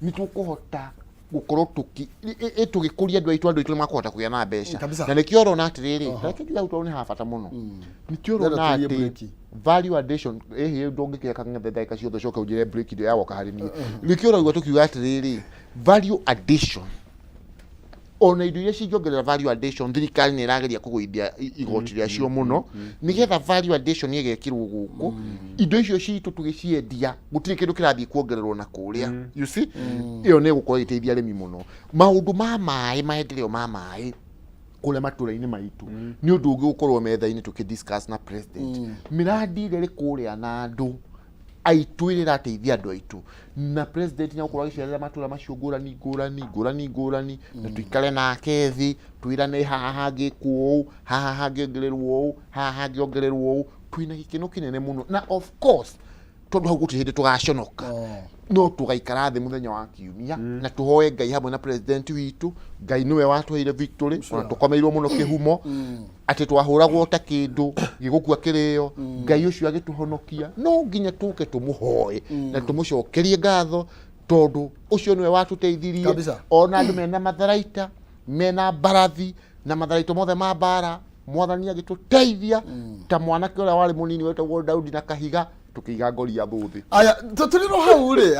nĩ tũkũhota gũkorwo tũki tũgĩkũria andũ aitũ, andũ aitũ nĩ makũhota kũgĩa na mbeca. Na nĩkĩo ũrona atĩrĩrĩ, reke njuge hau tondũ nĩ ha bata mũno, nĩkĩo Ndĩrenda ũrona tũthiĩ atĩ break. Value addition ĩhĩ ndũngĩkĩra kang'ethe ndagĩka ciothe ũcoke ũnjĩre break ndĩ yagoka harĩ niĩ. Nĩkĩo ũraigua tũkiuga atĩrĩrĩ, value addition, ona indo iria cingĩongerera value addition, thirikari nĩ ĩrageria kũgũithia igoti rĩacio mũno nĩgetha value addition ĩgekĩrwo gũkũ, indo icio citũ tũgĩciendia gũtirĩ kĩndũ kĩrathiĩ kuongererwo na kũrĩa. You see, ĩyo nĩ ĩgũkorwo ĩgĩteithia arĩmi mũno. Maũndũ ma maĩ, maendeleo ma maĩ kũrĩa matũra-inĩ maitũ nĩ ũndũ ũngĩ gũkorwo metha-inĩ tũkĩ discuss na president. Mĩrandi ĩrĩa ĩrĩ kũrĩa na andũ aitũ ĩrĩa ĩrateithia andũ aitũ, na president nĩ agũkorwo agĩcerera matũra macio ngũrani ngũrani ngũrani ngũrani, na tũikare nake thĩ twĩrane haha hangĩkwo ũũ, haha hangĩongererwo ũũ, haha hangĩongererwo ũũ. Twĩna gĩkeno kĩnene mũno, na of course tondũ hau gũtirĩ hĩndĩ tũgaconoka, no tũgaikara thĩ mũthenya wa kiumia na tũhoe Ngai hamwe na president witũ. Ngai nĩwe watũheire victory, ona tũkomeirwo mũno kĩhumo atĩ twahũragwo ta kĩndũ gĩgũkua kĩrĩo, Ngai ũcio agĩtũhonokia. No nginya tũke tũmũhoe na tũmũcokerie ngatho, tondũ ũcio nĩwe watũteithirie. Ona andũ mena matharaita, mena mbarathi na matharaito mothe ma mbara, Mwathani agĩtũteithia ta mwanake ũrĩa warĩ mũnini wetagwo Daudi na kahiga, tũkĩiga Goliathũ thĩ. Aya, tũrĩrwo hau rĩ,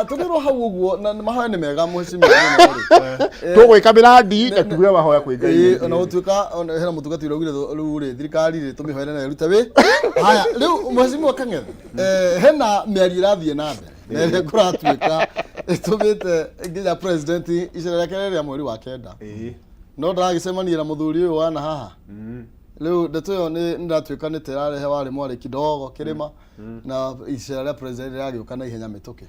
tũrĩrwo hau ũguo, na mahoya nĩ mega, mheshimiwa, mũno rĩ. Tũgwĩka mĩrandi na tuge mahoya kwĩ Ngai. Ĩĩ, ona gũtuĩka ona hena mũtungatĩri ũraugire rĩu rĩ, thirikari rĩ, tũmĩhoere na ĩrute wĩ haya. Rĩu mheshimiwa Kang'ethe, hena mĩario ĩrathiĩ na mbere na ĩrĩa kũratuĩka ĩtũmĩte nginya president icera rĩake rĩa mweri wa 9 no ndaragĩcemania na mũthuri ũyũ wana haha. Rĩu ndeto ĩyo nĩ ndatuĩka nĩ ta ĩrarehe warĩ mwarĩ kidogo kĩrĩma, na icera rĩa president rĩragĩũka na ihenya mĩtũkĩ.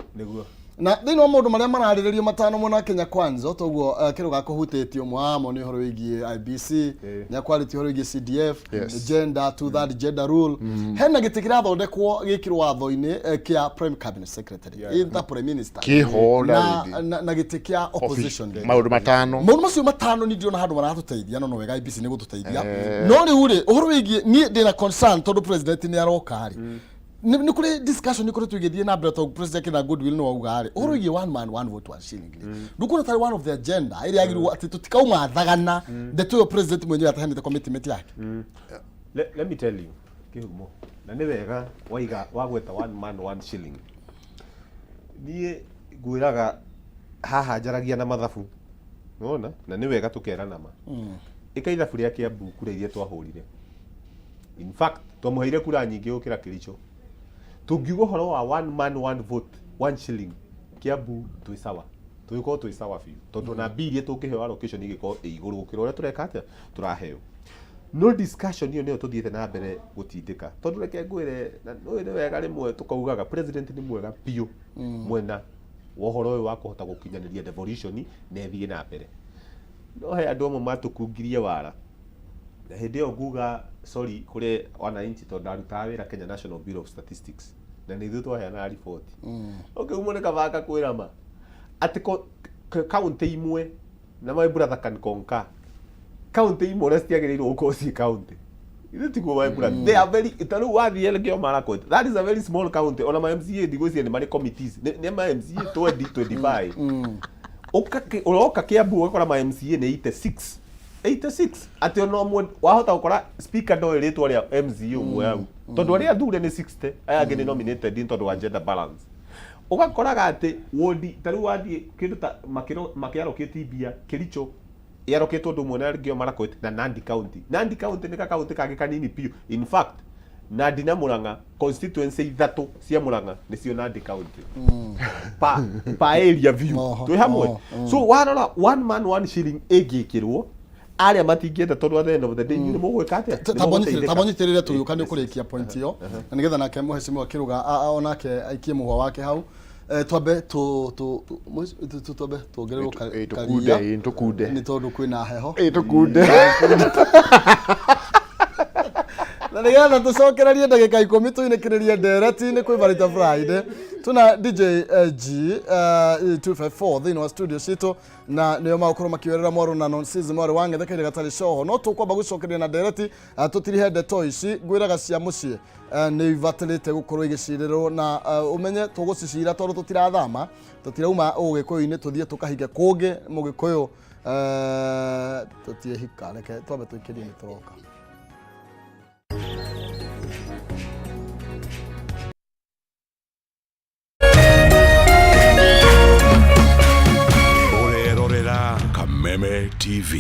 Na thĩinĩ wa maũndũ marĩa mararĩrĩrio matano mwena wa Kenya Kwanza, toguo kĩrũ gakũhutĩtie ũmwe wamo nĩ ũhoro wĩgiĩ IBC, nĩ akwarĩtie ũhoro wĩgiĩ CDF, gender, two third gender rule, hena gĩtĩ kĩrathondekwo gĩkĩrwo watho-inĩ kĩa prime cabinet secretary, yeah, prime minister Kĩho na, rĩngĩ. na gĩtĩ kĩa opposition leader. Maũndũ matano. Maũndũ macio matano nĩ ndĩrona handũ maratũteithia, no no wega IBC nĩ gũtũteithia. No rĩu rĩ, ũhoro wĩgiĩ niĩ ndĩna concern tondũ president nĩ aroka rĩ, nĩ kũrĩ discussion ĩkoretwo ĩgĩthiĩ na mbere, tondũ president kĩna goodwill nĩ wauga rĩ, ũhoro wĩgiĩ one man one vote one shilling rĩ, ndũkuona tarĩ one of the agenda ĩrĩa yagĩrĩirwo atĩ tũtikauma thagana ndeto ĩyo president mwenyewe ataheanĩte commitment yake? Let me tell you, kĩhumo, na nĩ wega waiga wagweta one man one shilling. Niĩ ngwĩraga haha njaragia na mathabu nona, na nĩ wega tũkerana ma. Ĩka ithabu rĩa Kiambu, kura iria twahũrire, in fact twamũheire kura nyingĩ gũkĩra Kericho. Tũngiuga ũhoro wa one man one vote one shilling, Kiambu twĩ sawa, tũgĩkorwo twĩ sawa biũ, tondũ ona mbia iria tũngĩheo allocation igĩkorwo ĩ igũrũ gũkĩra ũrĩa tũreka atĩa tũraheo. No discussion ĩyo nĩyo tũthiĩte na mbere gũtindĩka, tondũ reke ngwĩre, na ũyũ nĩ wega rĩmwe tũkaugaga president nĩ mwega biũ mwena wa ũhoro ũyũ wa kũhota gũkinyanĩria devolution na ĩthiĩ na mbere, no he andũ amwe matũkungirie wara. Na hĩndĩ ĩyo nguga sorry kũrĩ wananchi, tondũ ndarutaga wĩra Kenya National Bureau of Statistics na nĩ ithuĩ twaheanaga riboti. Ũkĩumwo nĩ kabanga kwĩra ma atĩ county imwe, na my brother can concur, county imwe ũrĩa citiagĩrĩirwo gũkorwo ciĩ county. Ithe tiguo, my brother? They are very, ta rĩu wathiĩ Elgeyo Marakwet, that is a very small county. Ona ma MCA ndigwĩciria nĩ marĩ committees, nĩ ma MCA 20 25. Ũroka Kiambu ũgakora ma MCA nĩ 86 86, atĩ ona ũmwe wahota gũkora speaker ndoĩ rĩtwa rĩa MCA ũmwe hau, tondũ arĩa athure nĩ 60, aya angĩ nĩ nominated nĩ tondũ wa gender balance. Ũgakoraga atĩ wodi ta rĩu wathiĩ kĩndũ ta makĩarokĩti mbia, Kericho ĩarokĩtwo ũndũ ũmwe na Elgeyo Marakwet na Nandi County. Nandi County nĩ gakaunti kangĩ kanini biũ. In fact, Nandi na Murang'a constituency ithatũ cia Murang'a nĩcio Nandi county pa pa area view. Oho, Twĩ hamwe. Oho, So warora one man one shilling ĩngĩkĩrwo arĩa matingĩenda, tondũ at the end of the day inyuĩ nĩ mũgwĩka atĩa? Nĩ mũgũteithĩka. Tambonyitĩrĩre tũgĩũka nĩ ũkũrĩkia point ĩyo na nĩgetha nake mũhecimiwa kĩrũga onake aikie mũhwa wake hau. Twambe twambe tuongererwo Tũkunde, karia tũkunde. nĩ tondũ kwĩna heho. Tũkunde. Na nĩgetha tũcokererie ndagĩka 10 tũinĩkĩrĩrie ndereti nĩ kwĩ Barita Friday tuna DJ G 254 thĩinĩ wa studio citũ na nĩo magũkorwo makĩoerera mwarũ na nonsense mwarĩ wa ng'ethe kaire gatarĩ coho no tũkwamba gũcokereria na ndereti tũtirihe ndeto ici ngwĩraga cia mũciĩ nĩ ibatarĩte gũkorwo igĩcirĩrwo na ũmenye tũgũcicira tondũ tũtirathama, tũtirauma ũgĩkũyũ-inĩ tũthiĩ tũkahike kũngĩ mũgĩkũyũ, tũtiĩhika. Reke twambe tũikĩrie nĩ tũroka. Ũrerorera Kameme TV.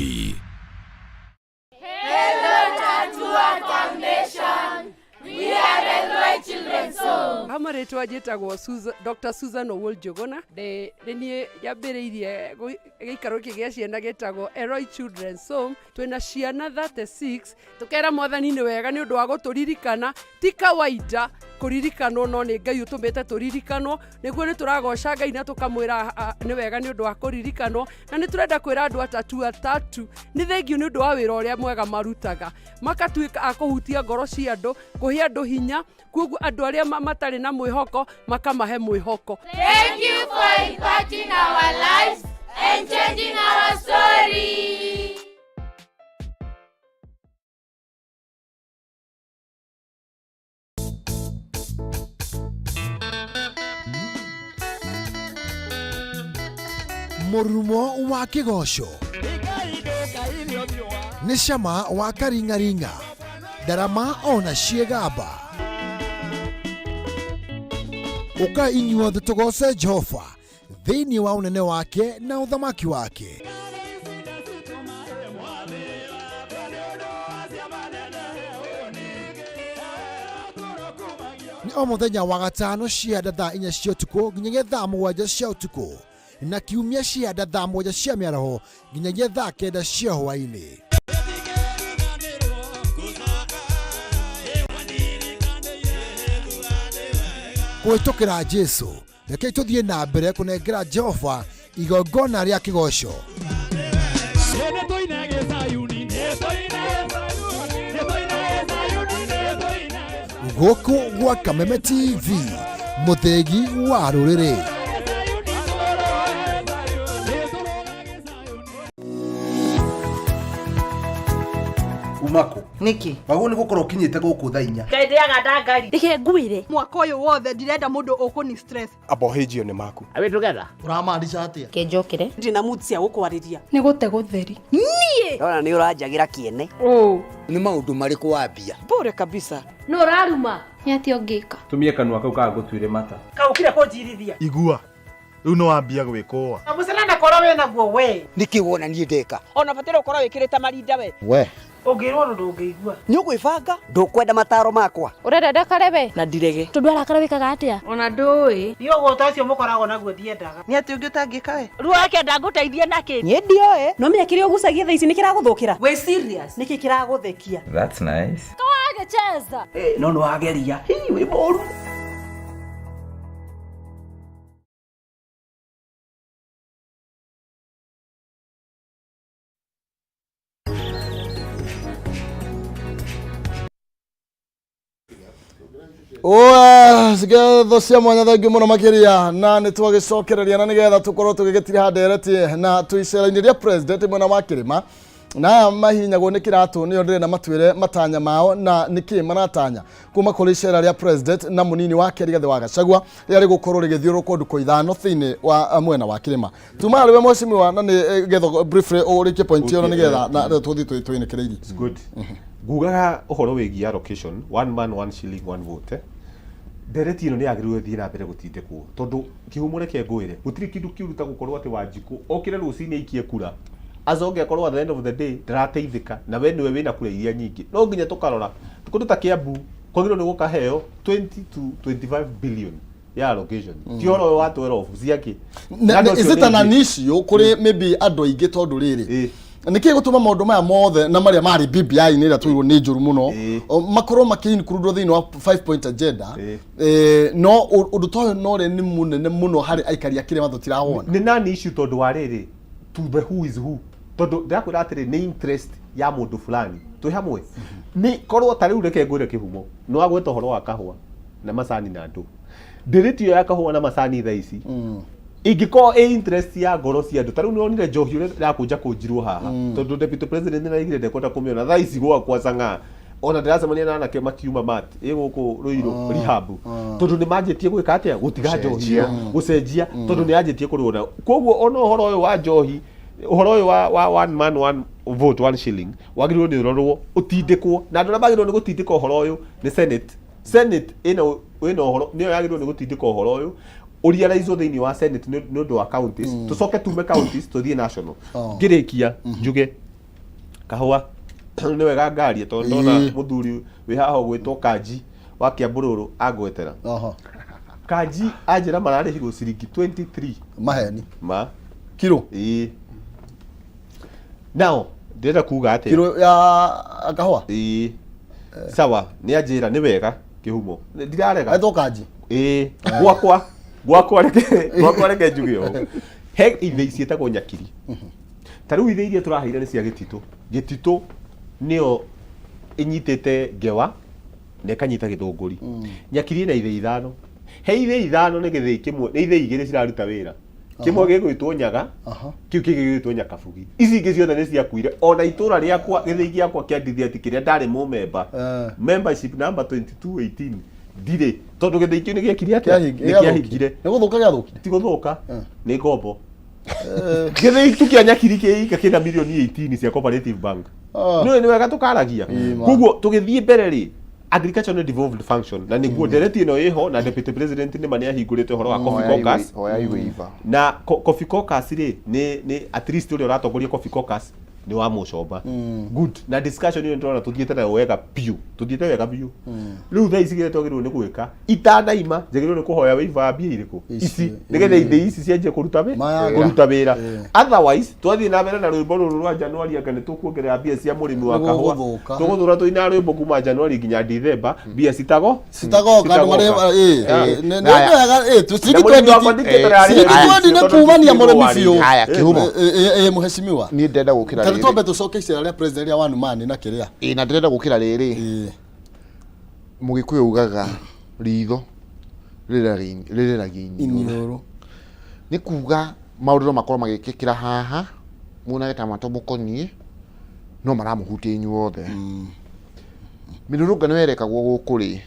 Hello, Tatua Foundation. We are Elroy Children's Home. Ha marĩtwa njĩtagwo Dr. Susan Owuor Njũgũna. Ndĩ nĩ niĩ nyambĩrĩirie gĩikaro gĩkĩ gĩa ciana gĩtagwo Elroy Children's Home. Twĩna ciana 36. Tũkera mwathani nĩ wega nĩ ũndũ wa gũtũririkana. Ti kawaida kũririkanwo, no nĩ Ngai ũtũmĩte tũririkanwo, nĩguo nĩ tũragoca Ngai na tũkamwĩra nĩ wega nĩ ũndũ wa kũririkanwo. Na nĩ tũrenda kwĩra andũ atatu atatu nĩ thengiũ nĩ ũndũ wa wĩra ũrĩa mwega marutaga, makatuĩka a kũhutia ngoro cia andũ, kũhe andũ hinya, koguo andũ arĩa matarĩ na mwĩhoko makamahe mwĩhoko. Thank you for impacting our lives and changing our story. Mũrurumo wa kĩgoco nĩ cama wa karing'aring'a ndarama ona ciĩgamba ũka inyuothe tũgoce Jehova thĩinĩ wa ũnene wake na ũthamaki wake. Nĩ o mũthenya wa gatano cia thaa 4 cia ũtukũ nginyagia thaa 7 cia ũtukũ na kiumia cia thaa 7 cia mĩaraho nginyagia thaa 9 cia hwaĩ-inĩ. Kũhĩtũkĩra Jesu, rekei tũthiĩ na mbere kũnengera Jehova igongona rĩa kĩgoco. Gũkũ gwa Kameme TV, mũthĩgi wa rũrĩrĩ. Umako. Nĩkĩ? Wagwo nĩ gũkorwo ũkinyĩte gũkũ thaa 4. Ngai ndĩaga ndangari. Reke ngwĩre, mwaka ũyũ wothe ndirenda mũndũ ũkũni stress. Abohĩnjio nĩ maku. Are we together? Ũramaanisha atĩa? Kenjokere. Ndina mood cia gũkwarĩria. Nĩ gũte gũtheri. Niĩ Ndona nĩ ũranjagĩra kĩene. Ũ. Nĩ maũndũ marĩkũ wambia? Bure kabisa. Nũ ũraruma? Nĩ atĩa ũngĩka? Tumie kanua kau kaga gũtuire mata. Kaũkire kũnjirithia. Igua. Rĩu nĩ wambia gwĩkũa. Na mũcene korwo wĩna guo we. Nĩkĩ wona niĩ ndeka? Ona bataire ũkorwo wĩkĩrĩte marinda we. We. Ũngĩrwo ũndũ ndũngĩigua. Nĩ ũgwĩbanga? Ndũkwenda mataro makwa? Ũrenda ndakare we? Na ndirege. Tondũ arakara wĩkaga atĩa? Ona ndũĩ. Niĩ ũgũta ũcio mũkoragwo naguo ndiendaga. Nĩ atĩ ũngĩ ũtangĩka we? Ruo akenda ngũteithie nakĩ? Niĩ ndioĩ. No menya kĩrĩa ũgucagia thaa ici nĩ kĩragũthũkĩra. Wĩ serious? Nĩkĩ kĩragũthekia? That's nice. Kawagĩcheza. No nĩ wageria. Hi, wĩ mũru. Ngetho cia mwanya, thengiũ mũno makĩria na nĩ twagĩcokereria na nĩgetha tũkorwo tũgĩgĩtiriha ndereti na twĩ icera-inĩ rĩa president mwena wa kĩrĩma na aya mahihinyagwo nĩ kĩratũ nĩo ndĩrenda matwĩre matanya mao na nĩkĩ maratanya kuma kũrĩ icera rĩa president na mũnini wake Rigathĩ wa Gachagua rĩrĩa rĩgũkorwo rĩgĩthiũrũrũka ndukũ 5 thĩinĩ wa mwena wa kĩrĩma. Tuma harĩ we mheshimiwa na nĩ getha briefly ũrĩkie point ĩyo na nĩgetha na tũthiĩ twĩnĩkĩrĩirie. It's good. Ngugaga ũhoro wĩgiĩ allocation, one man one shilling one vote, ndereti ĩno nĩ yagĩrĩirwo ĩthiĩ na mbere gũtindĩkwo tondũ kĩhumo reke ngwĩre gũtirĩ kĩndũ kĩũru ta gũkorwo atĩ Wanjikũ okĩre rũcinĩ aikie kura acoke akorwo at the end of the day ndarateithĩka na we nĩwe wĩna kura iria nyingĩ. No nginya tũkarora kũndũ ta Kiambu. Kwagĩrĩirwo nĩ gũkaheo 20 to 25 billion ya allocation. Ti ũhoro ũyũ wa 12 ciakĩ. Na andũ Is acio it an nĩ aingĩ. issue kũrĩ maybe andũ aingĩ tondũ rĩrĩ nĩkĩ gũtũma maũndũ maya mothe na marĩa marĩ BBI-inĩ ĩrĩa tũirwo nĩ njũru mũno o, makorwo makĩ-include thĩinĩ wa 5 point agenda, no ũndũ ta ũyũ no ũrĩa nĩ mũnene mũno harĩ aikari a kĩrĩma tũtirawona. Nĩ nani issue tondũ wa rĩrĩ, to the who is who, tondũ ndĩrakwĩra atĩrĩ, nĩ interest ya mũndũ fulani twĩ hamwe nĩ korwo ta rĩu. Reke ngwĩre kĩhumo, nĩ wagweta ũhoro wa kahũa na macani na andũ ndĩrĩtio ya kahũa na macani thaa ici ingĩkorwo ĩ interest ya ngoro cia andũ. Ta rĩu nĩwonire njohi ũrĩa ĩrakũnja kũnjirwo haha, tondũ deputy president nĩaraigire ndekwenda kũmĩona thaa ici gwakwa cang'aa. Ona ndĩracemania na anake makiuma mat ĩ gũkũ Rũirũ rehab, tondũ nĩ manjĩtie gwĩka atĩa, gũtiga njohi Gũcenjia. ĩyo, gũcenjia, tondũ nĩ yanjĩtie kũrũo nayo. Koguo ona ũhoro ũyũ wa njohi, ũhoro ũyũ wa one man one vote one shilling wagĩrĩirwo nĩ ũrorwo, ũtindĩkwo, na andũ arĩa magĩrĩirwo nĩ gũtindĩka ũhoro ũyũ nĩ Senate. Senate ĩna ũhoro, nĩyo yagĩrĩirwo nĩ gũtindĩka ũhoro ũyũ ũrealize thĩinĩ wa Senate nĩ ũndũ wa counties. Tũcoke tume counties tũthiĩ national. Ngĩrĩkia njuge kahũa nĩ wega ngarie, tondũ ndona mũthuri wĩ haha ũgwĩtwo Kanji wa Kĩambũrũrũ angwetera. Kanji anjĩra mararĩhirwo ciringi 23. Maheni. Ma. Kiro. Ĩĩ. Now ndĩrenda kuga atĩa? Kiro ya kahũa. Ĩĩ, sawa, nĩ anjĩra nĩ wega kĩhumo, ndirarega. Etwo Kanji. Ĩĩ, gwakwa reke njuge ũũ, he ithĩi ciĩtagwo nyakiri. Ta rĩu ithĩi iria tũraheire nĩ cia gĩtitũ. Gĩtitũ nĩyo ĩnyitĩte ngewa na ĩkanyita gĩthũngũri. Nyakiri ĩna ithĩi ithano. He ithĩi ithano, nĩ gĩthĩi kĩmwe, nĩ ithĩi igĩrĩ ciraruta wĩra, kĩmwe gĩgwĩtwo Nyaga, kĩu kĩngĩ gĩgwĩtwo Nyakabugi. Ici ingĩ ciothe nĩ ciakuire. Ona itũra rĩakwa, gĩthĩi gĩakwa kĩa Ndithiati kĩrĩa ndarĩ mũmemba, membership number 2218, ndirĩ, tondũ gĩthĩi kĩu nĩ gĩekire atĩa? Nĩ kĩahingire. Nĩ gũthũka gĩathũkire. Ti gũthũka, nĩ ngombo. Gĩthĩi tu kĩa Nyakiri kĩika kĩna mirioni 18 cia Cooperative Bank. Nĩ wega tũkaragia. Ma. Koguo tũgĩthiĩ mbere rĩ, agriculture nĩ devolved function, na nĩguo ndereti ĩno ĩho na deputy president nĩ ma nĩ ahingũrĩte ũhoro wa coffee caucus. Hoyai waiver. Na coffee caucus rĩ, nĩ at least ũrĩa ũratongoria coffee caucus nĩ wa mũcomba. Good. Na discussion ĩyo nĩtũrona tũthiĩte nayo wega biũ, tũthiĩte wega biũ. Rĩu thaa ici kĩrĩa twagĩrĩirwo nĩ gwĩka, itanaima njagĩrĩirwo nĩ kũhoya waiver ya mbia irĩkũ? Ici, nĩgetha ithĩi ici cianjie kũruta kũruta wĩra. Otherwise twathiĩ na mbere na rwĩmbo rũrũ rwa Januari anga nĩ tũkuongerera mbia cia mũrĩmi wa Nĩ kahũa, gũgũthũka. Tũgũthũra tũina rwĩmbo kuma Januari nginya Dithemba, mbia citago Citagoka andũ marĩ nĩ wega Na mũrĩmi wakwa ndingĩtara ciringi 20 nĩ kumania mũrĩmi biũ. Haya, Kĩhumo. Mũhecimiwa. Niĩ ndĩrenda gũkĩra Tarĩ rĩrĩ. twambe tũcoke icera rĩa president rĩa one man na kĩrĩa. Ĩĩ, na ndĩrenda gũkĩra rĩrĩ. Mũgĩkũyũ ugaga ritho rĩreragia iniũrũ. Iniũrũ. Nĩ kuga maũndũ no makorwo magĩkĩkĩra haha muonage ta matamũkoniĩ, no maramũhutia inyuothe. Mĩrũrũngano ĩrekagwo gũkũ rĩ,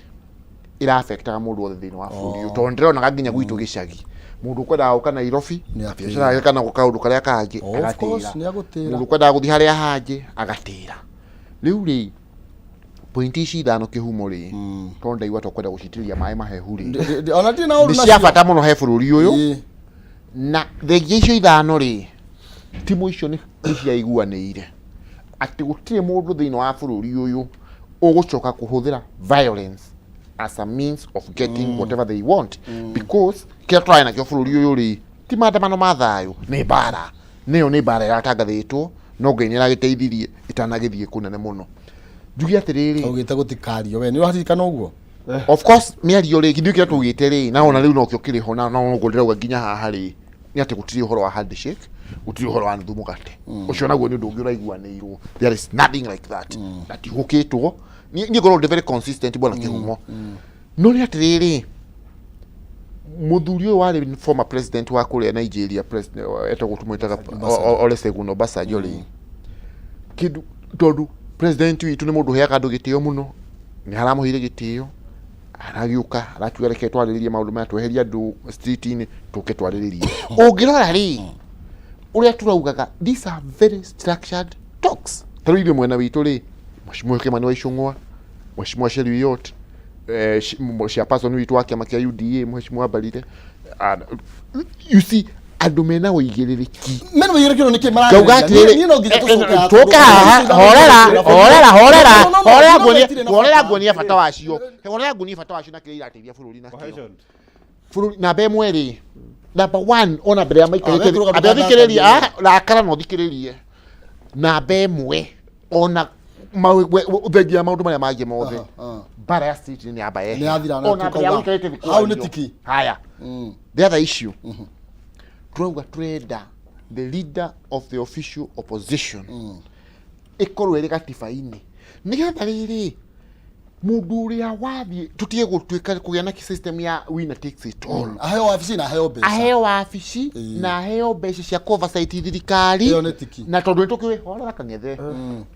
ĩra-affectaga mũndũ wothe thĩinĩ wa bũrũri ũyũ, tondũ ndĩronaga nginya gwitũ gĩcagi mũndũ ũkwendaga gũka Nairobi biacara yake kana kaũndũ karĩa kangĩ Of course, agatĩra. nĩ agũtĩra. Mũndũ ũkwendaga gũthiĩ harĩa hangĩ agatĩra. Rĩu rĩ, pointi ici ithano, kĩhumo rĩ, tondũ ndaigua tũkwenda gũcitĩrĩria maĩ mahehu rĩ, Ona ndirĩ na ũru nĩ cia nacio. bata mũno he bũrũri ũyũ. Na thengia icio ithano rĩ, timu icio nĩ ciaiguanĩire atĩ gũtirĩ mũndũ thĩinĩ wa bũrũri ũyũ ũgũcoka kũhũthĩra violence as a means of getting whatever they want, because kĩrĩa tũrarĩ nakĩo bũrũri ũyũ rĩ, ti maandamano ma thayũ, nĩ mbara. Nĩyo nĩ mbara ĩratangathĩtwo, no Ngai nĩ aragĩteithirie ĩtanagĩthiĩ kũnene mũno. Njuge atĩrĩrĩ, Augĩte gũtikario, we nĩ ũraririkana ũguo? Of course, mĩario rĩ, githĩ kĩrĩa tugĩte rĩ, na ona rĩu nokĩo kĩrĩ ho, na noguo ndĩrauga nginya haha rĩ, nĩ atĩ gũtirĩ ũhoro wa handshake, gũtirĩ ũhoro wa nuthu mũgate. Ũcio naguo nĩ ũndũ ũngĩ ũraiguanĩirwo. There is nothing like that, na tihũkĩtwo. Niĩ ngorwo ndĩ very consistent, bwana Kĩhumo. No nĩ atĩrĩrĩ, mũthuri ũyũ warĩ former president wa kũrĩa Nigeria, president etagwo, tũmwĩtaga Olusegun Obasanjo rĩ, kĩndũ tondũ president witũ nĩ mũndũ ũheaga andũ gĩtĩo mũno, nĩ haramũheire gĩtĩo, aragĩũka arakiuga reke twarĩrĩrie maũndũ maya, tweherie andũ street-inĩ, tũke twarĩrĩrie. Ũngĩrora rĩ, ũrĩa tũraugaga, these are very structured talks. Ta rĩu ithuĩ mwena witũ rĩ, Mheshimiwa Kimani wa Ichung'wa, Mheshimiwa Cheruiyot, chairperson witũ wa kĩama kĩa UDA, Mheshimiwa Mbarire, you see. Andũ mena ũigĩrĩrĩki. Mena ũigĩrĩrĩki no nĩkĩ Ngauga marageria? atĩrĩrĩ, Niĩ no nginya tũcoke haha tũke tondũ- haha, horera, horera, horera, No, no, no, horera no, no, nguonie, itirĩ na horera bata. nguonie bata wacio, horera nguonie bata wacio na kĩrĩa irateithia bũrũri nakĩo. Bũrũri namba ĩmwe rĩ, namba one ona mbere ya maikarĩte Ah, we tũrũgame ambe ũthikĩrĩrie, ndũgathakanĩre. ah, rakara na ũthikĩrĩrie. Namba ĩmwe ona thengia ya maũndũ marĩa mangĩ mothe, mbara ya street nĩ yamba Nĩ yathira na ona mbere ya tũkauga, ũikarĩte thĩ hau nĩ kwario. tiki. Haya, the other issue turauga turenda the leader of the official opposition ĩkorwo ĩrĩ gatiba-inĩ nĩgetha rĩrĩ mũndũ ũrĩa wathiĩ tũtige gũtuĩka kũgĩa na system ya winner takes it all. Aheo wabici na aheo mbeca. Aheo wabici na aheo mbeca cia oversight thirikari. Ĩyo nĩ tiki. Na tondũ nĩtũkĩũĩ horera kang'ethe.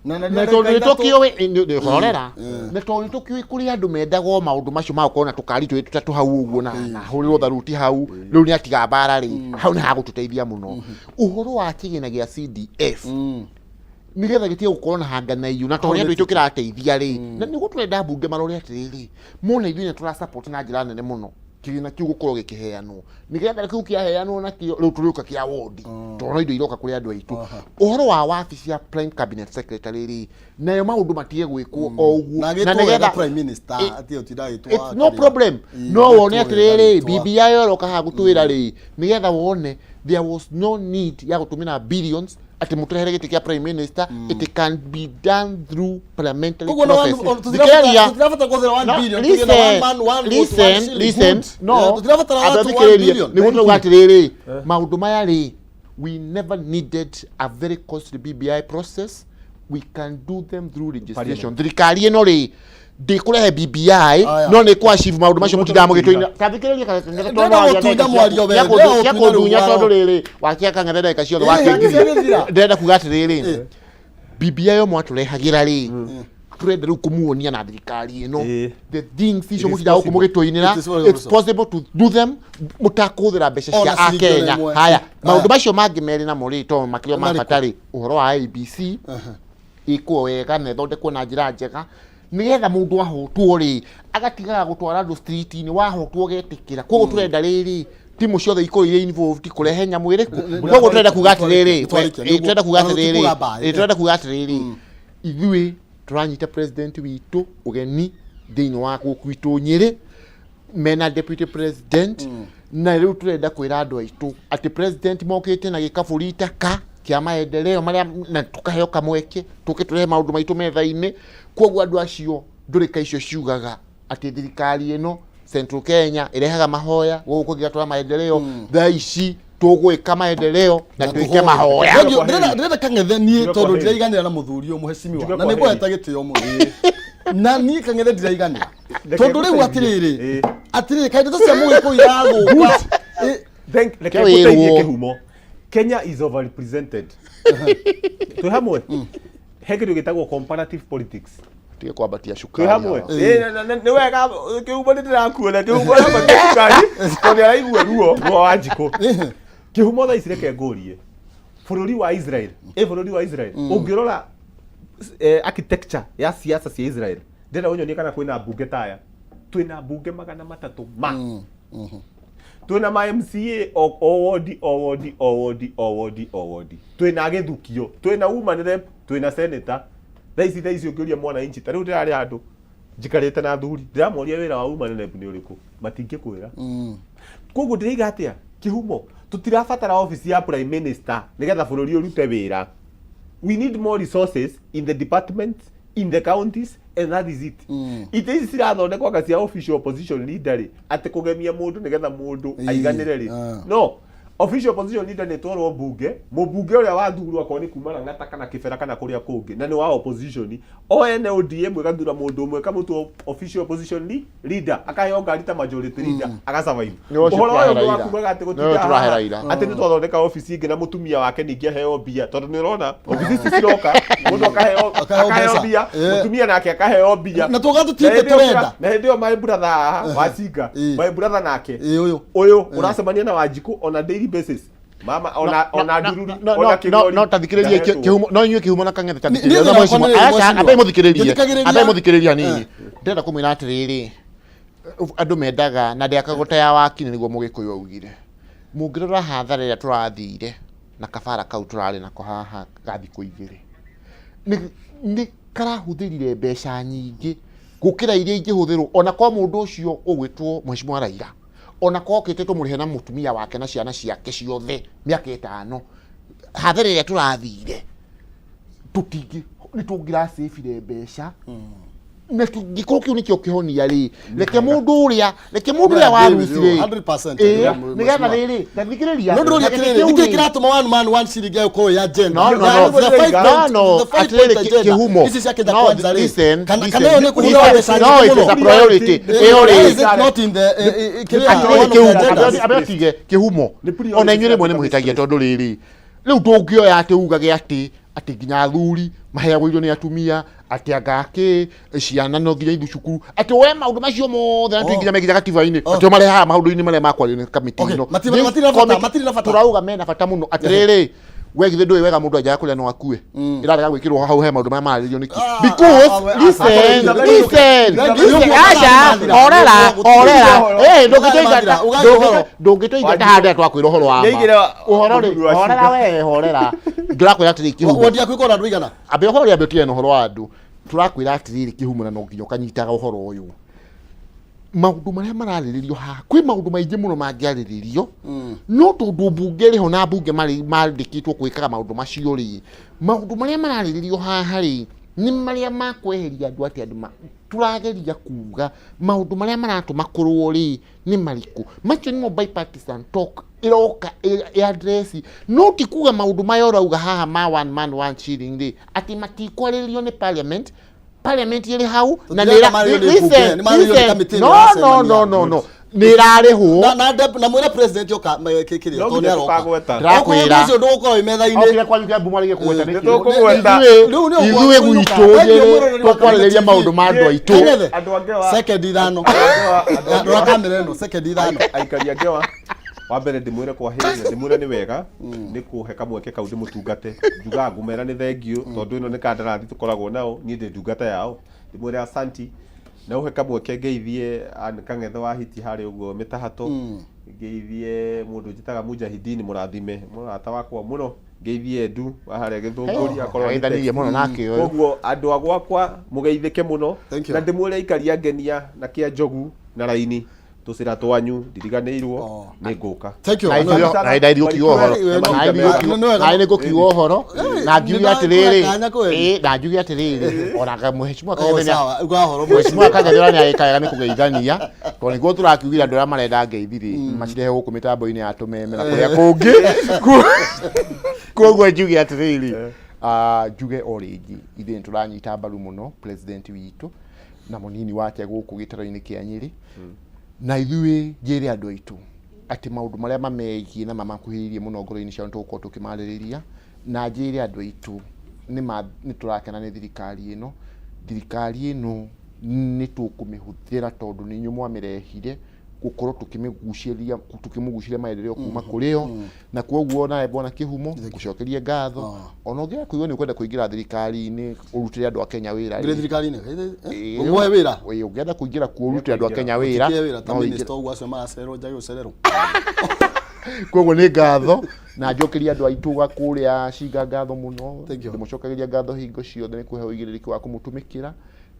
Na Na tondũ nĩtũkĩũĩ horera. Na tondũ nĩtũkĩũĩ kũrĩ andũ mendaga o maũndũ macio ma gũkorwo na tũkari twĩrĩ tũtatũ hau ũguo na hũrĩrwo tharuti hau rĩu nĩ atiga mbara rĩ, hau nĩ hagũtũteithia mũno. Ũhoro wa kĩgĩna gĩa CDF nĩgetha gĩtige gũkorwo na hanganaiyo na tondũ andũ aitũ kĩrateithia rĩ, na nĩguo tũrenda mbunge marore atĩrĩrĩ, mona ithuĩ nĩ tũra support na njĩra nene mũno kĩgĩna kĩu gũkorwo gĩkĩheanwo, nĩgetha kĩu kĩaheanwo nakĩo rĩu tũrĩũka kĩa wondi tondũ no indo iroka kũrĩ andũ aitũ. Ũhoro wa wabici ya prime cabinet secretary rĩ, nayo maũndũ matige gwĩkwo o ũguo. Na agĩtwo wega prime minister, atĩ ũtinda agĩtwo It's no kĩrĩa. problem. No wone agĩtwo atĩrĩrĩ, wega rĩtwa. BBI ĩroka haha gũtwĩra rĩ, nĩgetha wone there was no need ya gũtũmĩra billions atĩ mũtũrehere gĩtĩ kĩa prime minister. It can be done through parliamentary Koguo no process. tũtirabatara kũhũthĩra 1 No, billion, tũgĩe na one man, one vote, one listen, shilling. listen, Good. no, Yeah, tũtirabatara amba watu 1 thikĩrĩrie, billion. nĩguo Thank tũrauga you. atĩrĩrĩ, maũndũ maya rĩ, we never needed a very costly BBI process. We can do them through legislation. Thirikari ĩno rĩ, ndĩkũrehe BBI no nĩ kũ achieve maũndũ macio mũtindaga mũgĩtũina. Ta thikĩrĩria kang'ethe tondũ Ndĩrenda waria gũtunya ndagĩka mwario we, cia ndĩrenda cia gũtunya kũndunya rĩu tondũ rĩrĩ wakia kang'ethe ndagĩka ciothe Ĩĩ, wakĩngiria. gĩthira. Ndĩrenda kuga atĩrĩrĩ, BBI yo mwatũrehagĩra rĩ, turenda rĩu kũmuonia na thirikari ĩno the things icio It is mũtindaga gũkũ possible. mũgĩtũinĩra, It is possible. it's possible to do them mũtakũhũthĩra mbeca Ona cia ciringi ona akenya. ĩmwe. Haya, maũndũ macio mangĩ merĩ namo rĩ, to makĩria ma Marĩkũ? bata rĩ, ũhoro wa IEBC ĩkwo wega na ĩthondekwo na njĩra njega nĩgetha mũndũ ahotwo rĩ, agatigaga gũtwara andũ street-inĩ, wahotwo ũgetĩkĩra. Koguo tũrenda rĩrĩ timu ciothe ikorwo irĩ involved kũrehe nyamũ ĩrĩkũ. Koguo tũrenda kuga atĩrĩrĩ, Nĩtwarĩkia, tũrenda kuga nĩguo. atĩrĩrĩ, Ona tũtikuga mbaĩ. tũrenda kuga atĩrĩrĩ, ithuĩ tũranyita president witũ ũgeni thĩinĩ wa gũkũ gwitũ Nyĩrĩ mena deputy president, na rĩu tũrenda kwĩra andũ aitũ atĩ president mokĩte na gĩkabũri itaka kĩa maendeleo marĩa na tũkaheo kamweke tũke tũrehe maũndũ maitũ metha-inĩ. Koguo andũ acio ndũrĩka icio ciugaga atĩ thirikari ĩno Central Kenya ĩrehaga mahoya gũkũ kũngĩ gatwara maendeleo, thaa ici tũgwĩka maendeleo na twĩke mahoya. Thank you. Ndĩrenda kang'ethe niĩ Njuge tondũ kwa heri. ndiraiganĩra na mũthuri ũyũ mũhecimiwa Njuge na kwa nĩ ngũhete heri. gĩtĩo mũno na niĩ kang'ethe ndiraiganĩra Reke tondũ rĩu ngũteithie. atĩrĩrĩ, atĩrĩrĩ kaĩ ndeto cia mũgĩkũyũ irathũka. Thank, reke Ke wĩrwo. ngũteithie kĩhumo. Kenya is overrepresented. Twĩ hamwe. He kĩndũ gĩtagwo comparative politics. Tige kwambatia Twĩ cukari hamwe. haha. Ĩ, nĩ wega kĩhumo nĩ ndĩrakuona kĩhumo arambatia cukari tondũ nĩ araigua ruo ruo wa njikũ. Kĩhumo thaa ici reke ngũrie. Bũrũri wa Israel, ĩ bũrũri wa Israel, ũngĩrora architecture ya siasa cia Israel, ndĩrenda ũnyonie kana kwĩna mbunge taya. Twĩna mbunge 300 ma twĩna ma MCA o wodi o wodi o wodi o wodi o wodi, twĩna gĩthukio, twĩna woman rep, twĩna senator. Thaa ici ũngĩũria mwananchi ta rĩu ndĩrarĩ handũ njikarĩte na athuri ndĩramoria wĩra wa woman rep nĩ ũrĩkũ, matingĩkwĩra. Koguo ndĩraiga atĩa kĩhumo, tũtirabatara office ya prime minister nĩgetha bũrũri ũrute wĩra. We need more resources in the departments, in the counties, and that is it. Itĩ ici cirathondekwo anga cia official opposition leader rĩ, atĩ kũgemia mũndũ nĩgetha mũndũ aiganĩre rĩ, no official opposition leader nĩ twarwo mbunge, mũmbunge ũrĩa wathurwo akorwo nĩ kuma Lang'ata kana Kĩbera kana kũrĩa kũngĩ na nĩ wa opposition, o ene ODM ĩgathura mũndũ ũmwe ĩkamũtua official opposition leader, akaheo ngari ta majority leader, agasurvive. Nĩ ũcio Ũhoro ũyũ tũrahe ũngĩ wa Raila. kugaga atĩ Nĩ ũyũ gũtinda tũrahe haha, Raila. atĩ nĩ twathondeka obici ĩngĩ na mũtumia wake ningĩ aheo mbia, tondũ nĩ ũrona obici ici ciroka mũndũ akaheo Akaheo akaheo mbeca. mbia, mũtumia nake akaheo mbia. Na tuga tũtinde Na hĩndĩ ĩyo tũrenda. na hĩndĩ ĩyo my brother haha wacinga, my brother nake ũyũ ũyũ ũracemania na Wanjikũ on a daily basis, mama ona ona ndururi ona kĩgori no tathikĩrĩrie ndahetwo. kĩhumo no inyuĩ kĩhumo na kang'ethe Niĩ tathikĩrĩria thĩna wakwa nĩ aca mheshimiwa. ambai mũthikĩrĩrie Ngĩthikagĩrĩria. ambai mũthikĩrĩrie hanini. Ndĩrenda kũmwĩra atĩrĩrĩ, andũ mendaga na ndĩakagwo ta ya wakini nĩguo mũgĩkũyũ augire. Mũngĩrora hathara ĩrĩa tũrathire na kabara kau tũrarĩ nako haha ga thikũ igĩrĩ, nĩ karahũthĩrire mbeca nyingĩ gũkĩra iria ingĩhũthĩrwo ona kwa mũndũ ũcio ũgwĩtwo Mheshimiwa Raila, ona kwa okĩte tũmũrĩhe na mũtumia wake na ciana ciake ciothe mĩaka ĩtano. Hathara ĩrĩa tũrathire tũtingĩ, nĩ tũngĩracĩbire mbeca na tũngĩkorwo kĩu nĩkĩo kĩhonia rĩ, reke mũndũ ũrĩa, reke mũndũ ũrĩa waruci rĩ, 100%. Ĩĩ, nĩgetha rĩrĩ, ta thikĩrĩria. No ndũria atĩrĩrĩ, nĩkĩ kĩratũma one man one shilling ĩgũkorwo ĩ agenda? No, no, no. The five No, point- no. the five Atĩrĩrĩ, point agenda. kĩhumo. Ici cia Kenya No, Kwanza rĩ. listen, Kana listen. kana ĩyo nĩ kũhũthĩra mbeca No, nyingĩ it is mũno? a priority. Ĩyo Why rĩ. is it not in the, kĩrĩa, Atĩrĩrĩ, one of the kĩhumo. agendas? Ambe ũtige, kĩhumo. Ona inyuĩ rĩmwe nĩ mũhĩtagia tondũ rĩrĩ, rĩu ndũngĩoya atĩ ugage atĩ atĩ nginya athuri maheagwo irio nĩ atumia, atĩ anga kĩ ciana no nginya ithu cukuru, atĩ we maũndũ macio mothe na nginya meginya gatiba-inĩ, atĩ o marehaga maũndũ-inĩ marĩa makwario nĩ kamĩtĩ ĩno. Matirĩ na bata, matirĩ na bata. Tũrauga mena bata mũno. Atĩrĩrĩ, we githĩ ndũĩ wega mũndũ anjaga kũrĩa no akue, ĩrarega gwĩkĩrwo hau he maũndũ marĩa mararĩrĩrio nĩkĩ? Because listen, listen, listen, aca, horera, horera, eh, ndũngĩtũingata, ndũngĩtũingata handũ twakwĩra ũhoro wa ma. Ũhoro rĩ, horera we, horera, ndĩrakwĩra atĩrĩ kĩhumo. Wodi yaku ĩkorwo na andũ aigana? Ambe ũhoro ambe ũtigane na ũhoro wa andũ. Tũrakwĩra atĩrĩrĩ kĩhumo, na no nginya ũkanyitaga ũhoro ũyũ. Maũndũ marĩa mararĩrĩrio haha, kwĩ maũndũ maingĩ mũno mangĩarĩrĩrio, no tondũ mbunge ĩrĩ ho na mbunge mandĩkĩtwo gwĩkaga maũndũ macio rĩ, maũndũ marĩa mararĩrĩrio haha rĩ nĩ marĩa makweheria andũ, atĩ andũ tũrageria kuga maũndũ marĩa maratũma kũrũo rĩ nĩ marĩkũ. Macio nĩmo bipartisan talk ĩroka ĩ address. No ti kuga maũndũ maya ũrauga haha ma one man one shilling rĩ atĩ matikwarĩrĩrio nĩ parliament. Parliament ĩrĩ hau na nĩ Tũtirenda marĩrĩrio nĩ mbunge, listen, nĩ marĩrĩrio nĩ listen. kamĩtĩ ĩrĩa No, no, ĩracemania. no, no, no, nĩ ĩrarĩhwo. Na mwĩre president oka kĩrĩa, No tondũ nĩ nginya aroka. tũkagweta. Okorwo ũndũ ũcio ndũgũkorwo wĩ metha-inĩ. Okire kwanyu Kĩambu mwarĩgie kũgweta nĩkĩ? Nĩtũkũgweta. Rĩu nĩ ũguo Ithuĩ kũinũka. gwitũ Thengiũ njĩrĩ mwĩroreri wa tũkwarĩrĩria TV. maũndũ ma andũ aitũ. Kenneth, Andũ a ngewa. Second ithano. Rora kamera ĩno, second ithano. Aikari a ngewa, wa mbere ndĩmwĩre kwa hĩnya, ndĩmwĩre nĩ wega nĩ kũhe kamweke kau ndĩmũtungate. Njugaga ngũmera nĩ thengiũ tondũ ĩno nĩ kandarathi tũkoragwo nao, niĩ ndĩ ndungata yao. Ndĩmwĩre asanti na ũhe kamweke ngeithie Ann Kang'ethe wa Hiti harĩa ũguo mĩtahato, ngeithie mũndũ njĩtaga Mujahidini mũrathime, mũrata wakwa mũno, ngeithie Edu wa harĩa Gĩthũngũri akorwo nĩ Ageithanirie text. mũno nake ũyũ. Koguo andũ a gwakwa mũgeithĩke mũno. Thank you. Na ndĩmwĩre aikari a Ngenia na kĩa Njogu na Raini, tũcĩra twanyu ndiriganĩirwo, nĩ ngũka. Thank you. Na ithuĩ- na nĩ ngũkiuga ũhoro. Na nĩ ngũkiuga ũhoro na ngiuge atĩrĩrĩ, ĩĩ, na njuge atĩrĩrĩ, ona mheshimiwa Oh, Kang'ethe nĩ- sawa, uga ũhoro mheshimiwa Kang'ethe ũrĩa nĩ agĩka wega nĩ kũgeithania, tondũ nĩguo tũrakiugire andũ arĩa marenda ngeithi rĩ macirehe gũkũ mĩtambo-inĩ ya tũmeme na kũrĩa kũngĩ. Koguo njuge atĩrĩrĩ, njuge o rĩngĩ, ithuĩ nĩ tũranyita mbaru mũno president witũ na mũnini wake gũkũ gĩtaro-inĩ kĩa Nyĩrĩ, na ithuĩ njĩre andũ aitũ atĩ maũndũ marĩa mamegiĩ na mamakuhĩrĩirie mũno ngoro-inĩ ciao nĩ tũgũkorwo tũkĩmarĩrĩria. Na njĩre andũ aitũ nĩ tũrakena nĩ thirikari ĩno. Thirikari ĩno nĩ tũkũmĩhũthĩra tondũ nĩ inyuĩ mwamĩrehire gũkorwo tũkĩmĩgucĩria, tũkĩmũgucĩria maendeleo kuma kũrĩ o. Na koguo nawe bwana Kĩhumo, ngũcokerie ngatho. Ona ũngĩaga kũigua nĩ ũkwenda kũingĩra thirikari-inĩ ũrutĩre andũ a Kenya wĩra Ngĩrĩ rĩ, thirikari-inĩ? Ĩĩ, Ũmũhe wĩra? Ĩĩ, ũngĩenda kũingĩra kuo ũrutĩre andũ a Kenya wĩra, Ũtikie wĩra ta no ũingĩre. minister ũguo, acio maracererwo njage gũcererwo. Koguo nĩ ngatho na njokerie andũ aitũ ga kũrĩa Cinga ngatho mũno. Ndĩmũcokagĩria ngatho hingo ciothe nĩ kũhe ũigĩrĩrĩki wa kũmũtũmĩkĩra,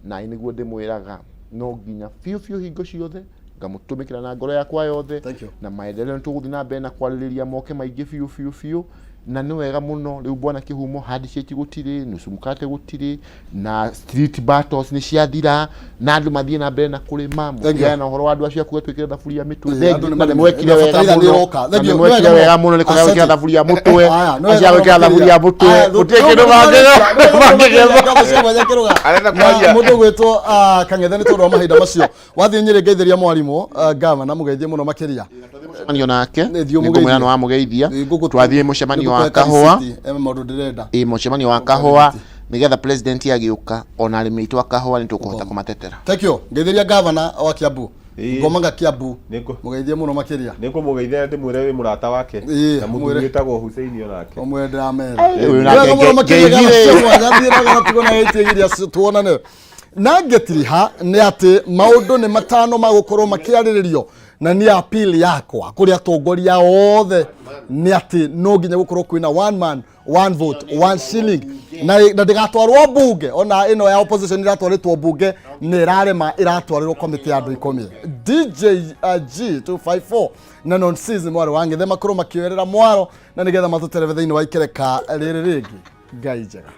na nĩguo ndĩmwĩraga no nginya biũ biũ hingo ciothe ngamũtũmĩkĩra na ngoro yakwa yothe. Na maendeleo nĩ tũgũthiĩ na mbere na kwarĩrĩria moke maingĩ biũ biũ biũ, na nĩ wega mũno. Rĩu bwana Kĩhumo, handshake gũtirĩ, nusu mkate gũtirĩ, na street battles nĩ ciathira, na andũ mathiĩ na mbere na kũrĩma. Mũtigane na ũhoro wa andũ acio akuga twĩkĩre thaburia mĩtwe. Ĩĩ, Thengiũ, andũ nĩ na nĩ marĩmire. mwekire wega Bataraitha nĩ mũno. ĩroka. Na Thengiũ, nĩ nĩ mwekire wega wega mũno. mũno nĩ kũrĩa gwĩkĩra Asante. thaburia mũtwe, Aya, nĩ wega acio a gwĩkĩra mũno thaburia makĩria. mũtwe Aya, gũtirĩ kĩndũ mangĩgetha. Arenda kwaria. Mũndũ gwĩtwo Kang'ethe, nĩ tondũ wa mahinda macio wathiĩ Nyĩrĩ, ngeithĩria mwarimũ gavana, mũgeithie mũno makĩria. Mũcemanio nake Nĩ thiĩ nĩngũmwĩra ũmũgeithie. nĩ wamũgeithia. Twathiĩ mũcemanio wa Nĩngũkũhe kahũa. karisiti, maũndũ ndĩrenda. Ĩ, mũcemanio wa kahũa nĩgetha president agĩũka ona arĩmi aitũ a kahũa nĩ tũkũhota kũmatetera. Thank you. Ngeithĩria gavana wa Kiambu, Ĩĩ. Ngomanga Kiambu, Nĩngũ- mũgeithie mũno makĩria. Nĩngũmũgeithia ndĩmwĩre wĩ mũrata wake Ĩĩ, na mũthuri mwĩre. wĩtagwo Hussein onake. Ũmwe ndĩramera. Ũyũ nake Wega mũno makĩria. ngeithire. Tuonane. Na ngĩtiriha nĩ atĩ maũndũ nĩ matano magũkorwo makĩarĩrĩrio, na nĩ appeal yakwa kũrĩ atongoria othe nĩ atĩ no nginya gũkorwo kwĩna one man, one vote, one shilling, na ndĩgatwarwo mbunge. Ona ĩno ya opposition ĩratwarĩtwo mbunge nĩ ĩrarema, ĩratwarĩrwo komĩtĩ ya andũ 10. DJ G254 na non season mwarĩ wa ng'ethe makorwo makĩoerera mwaro na nĩgetha matũterebe thĩinĩ wa ikereka rĩrĩ rĩngĩ. Ngai njega.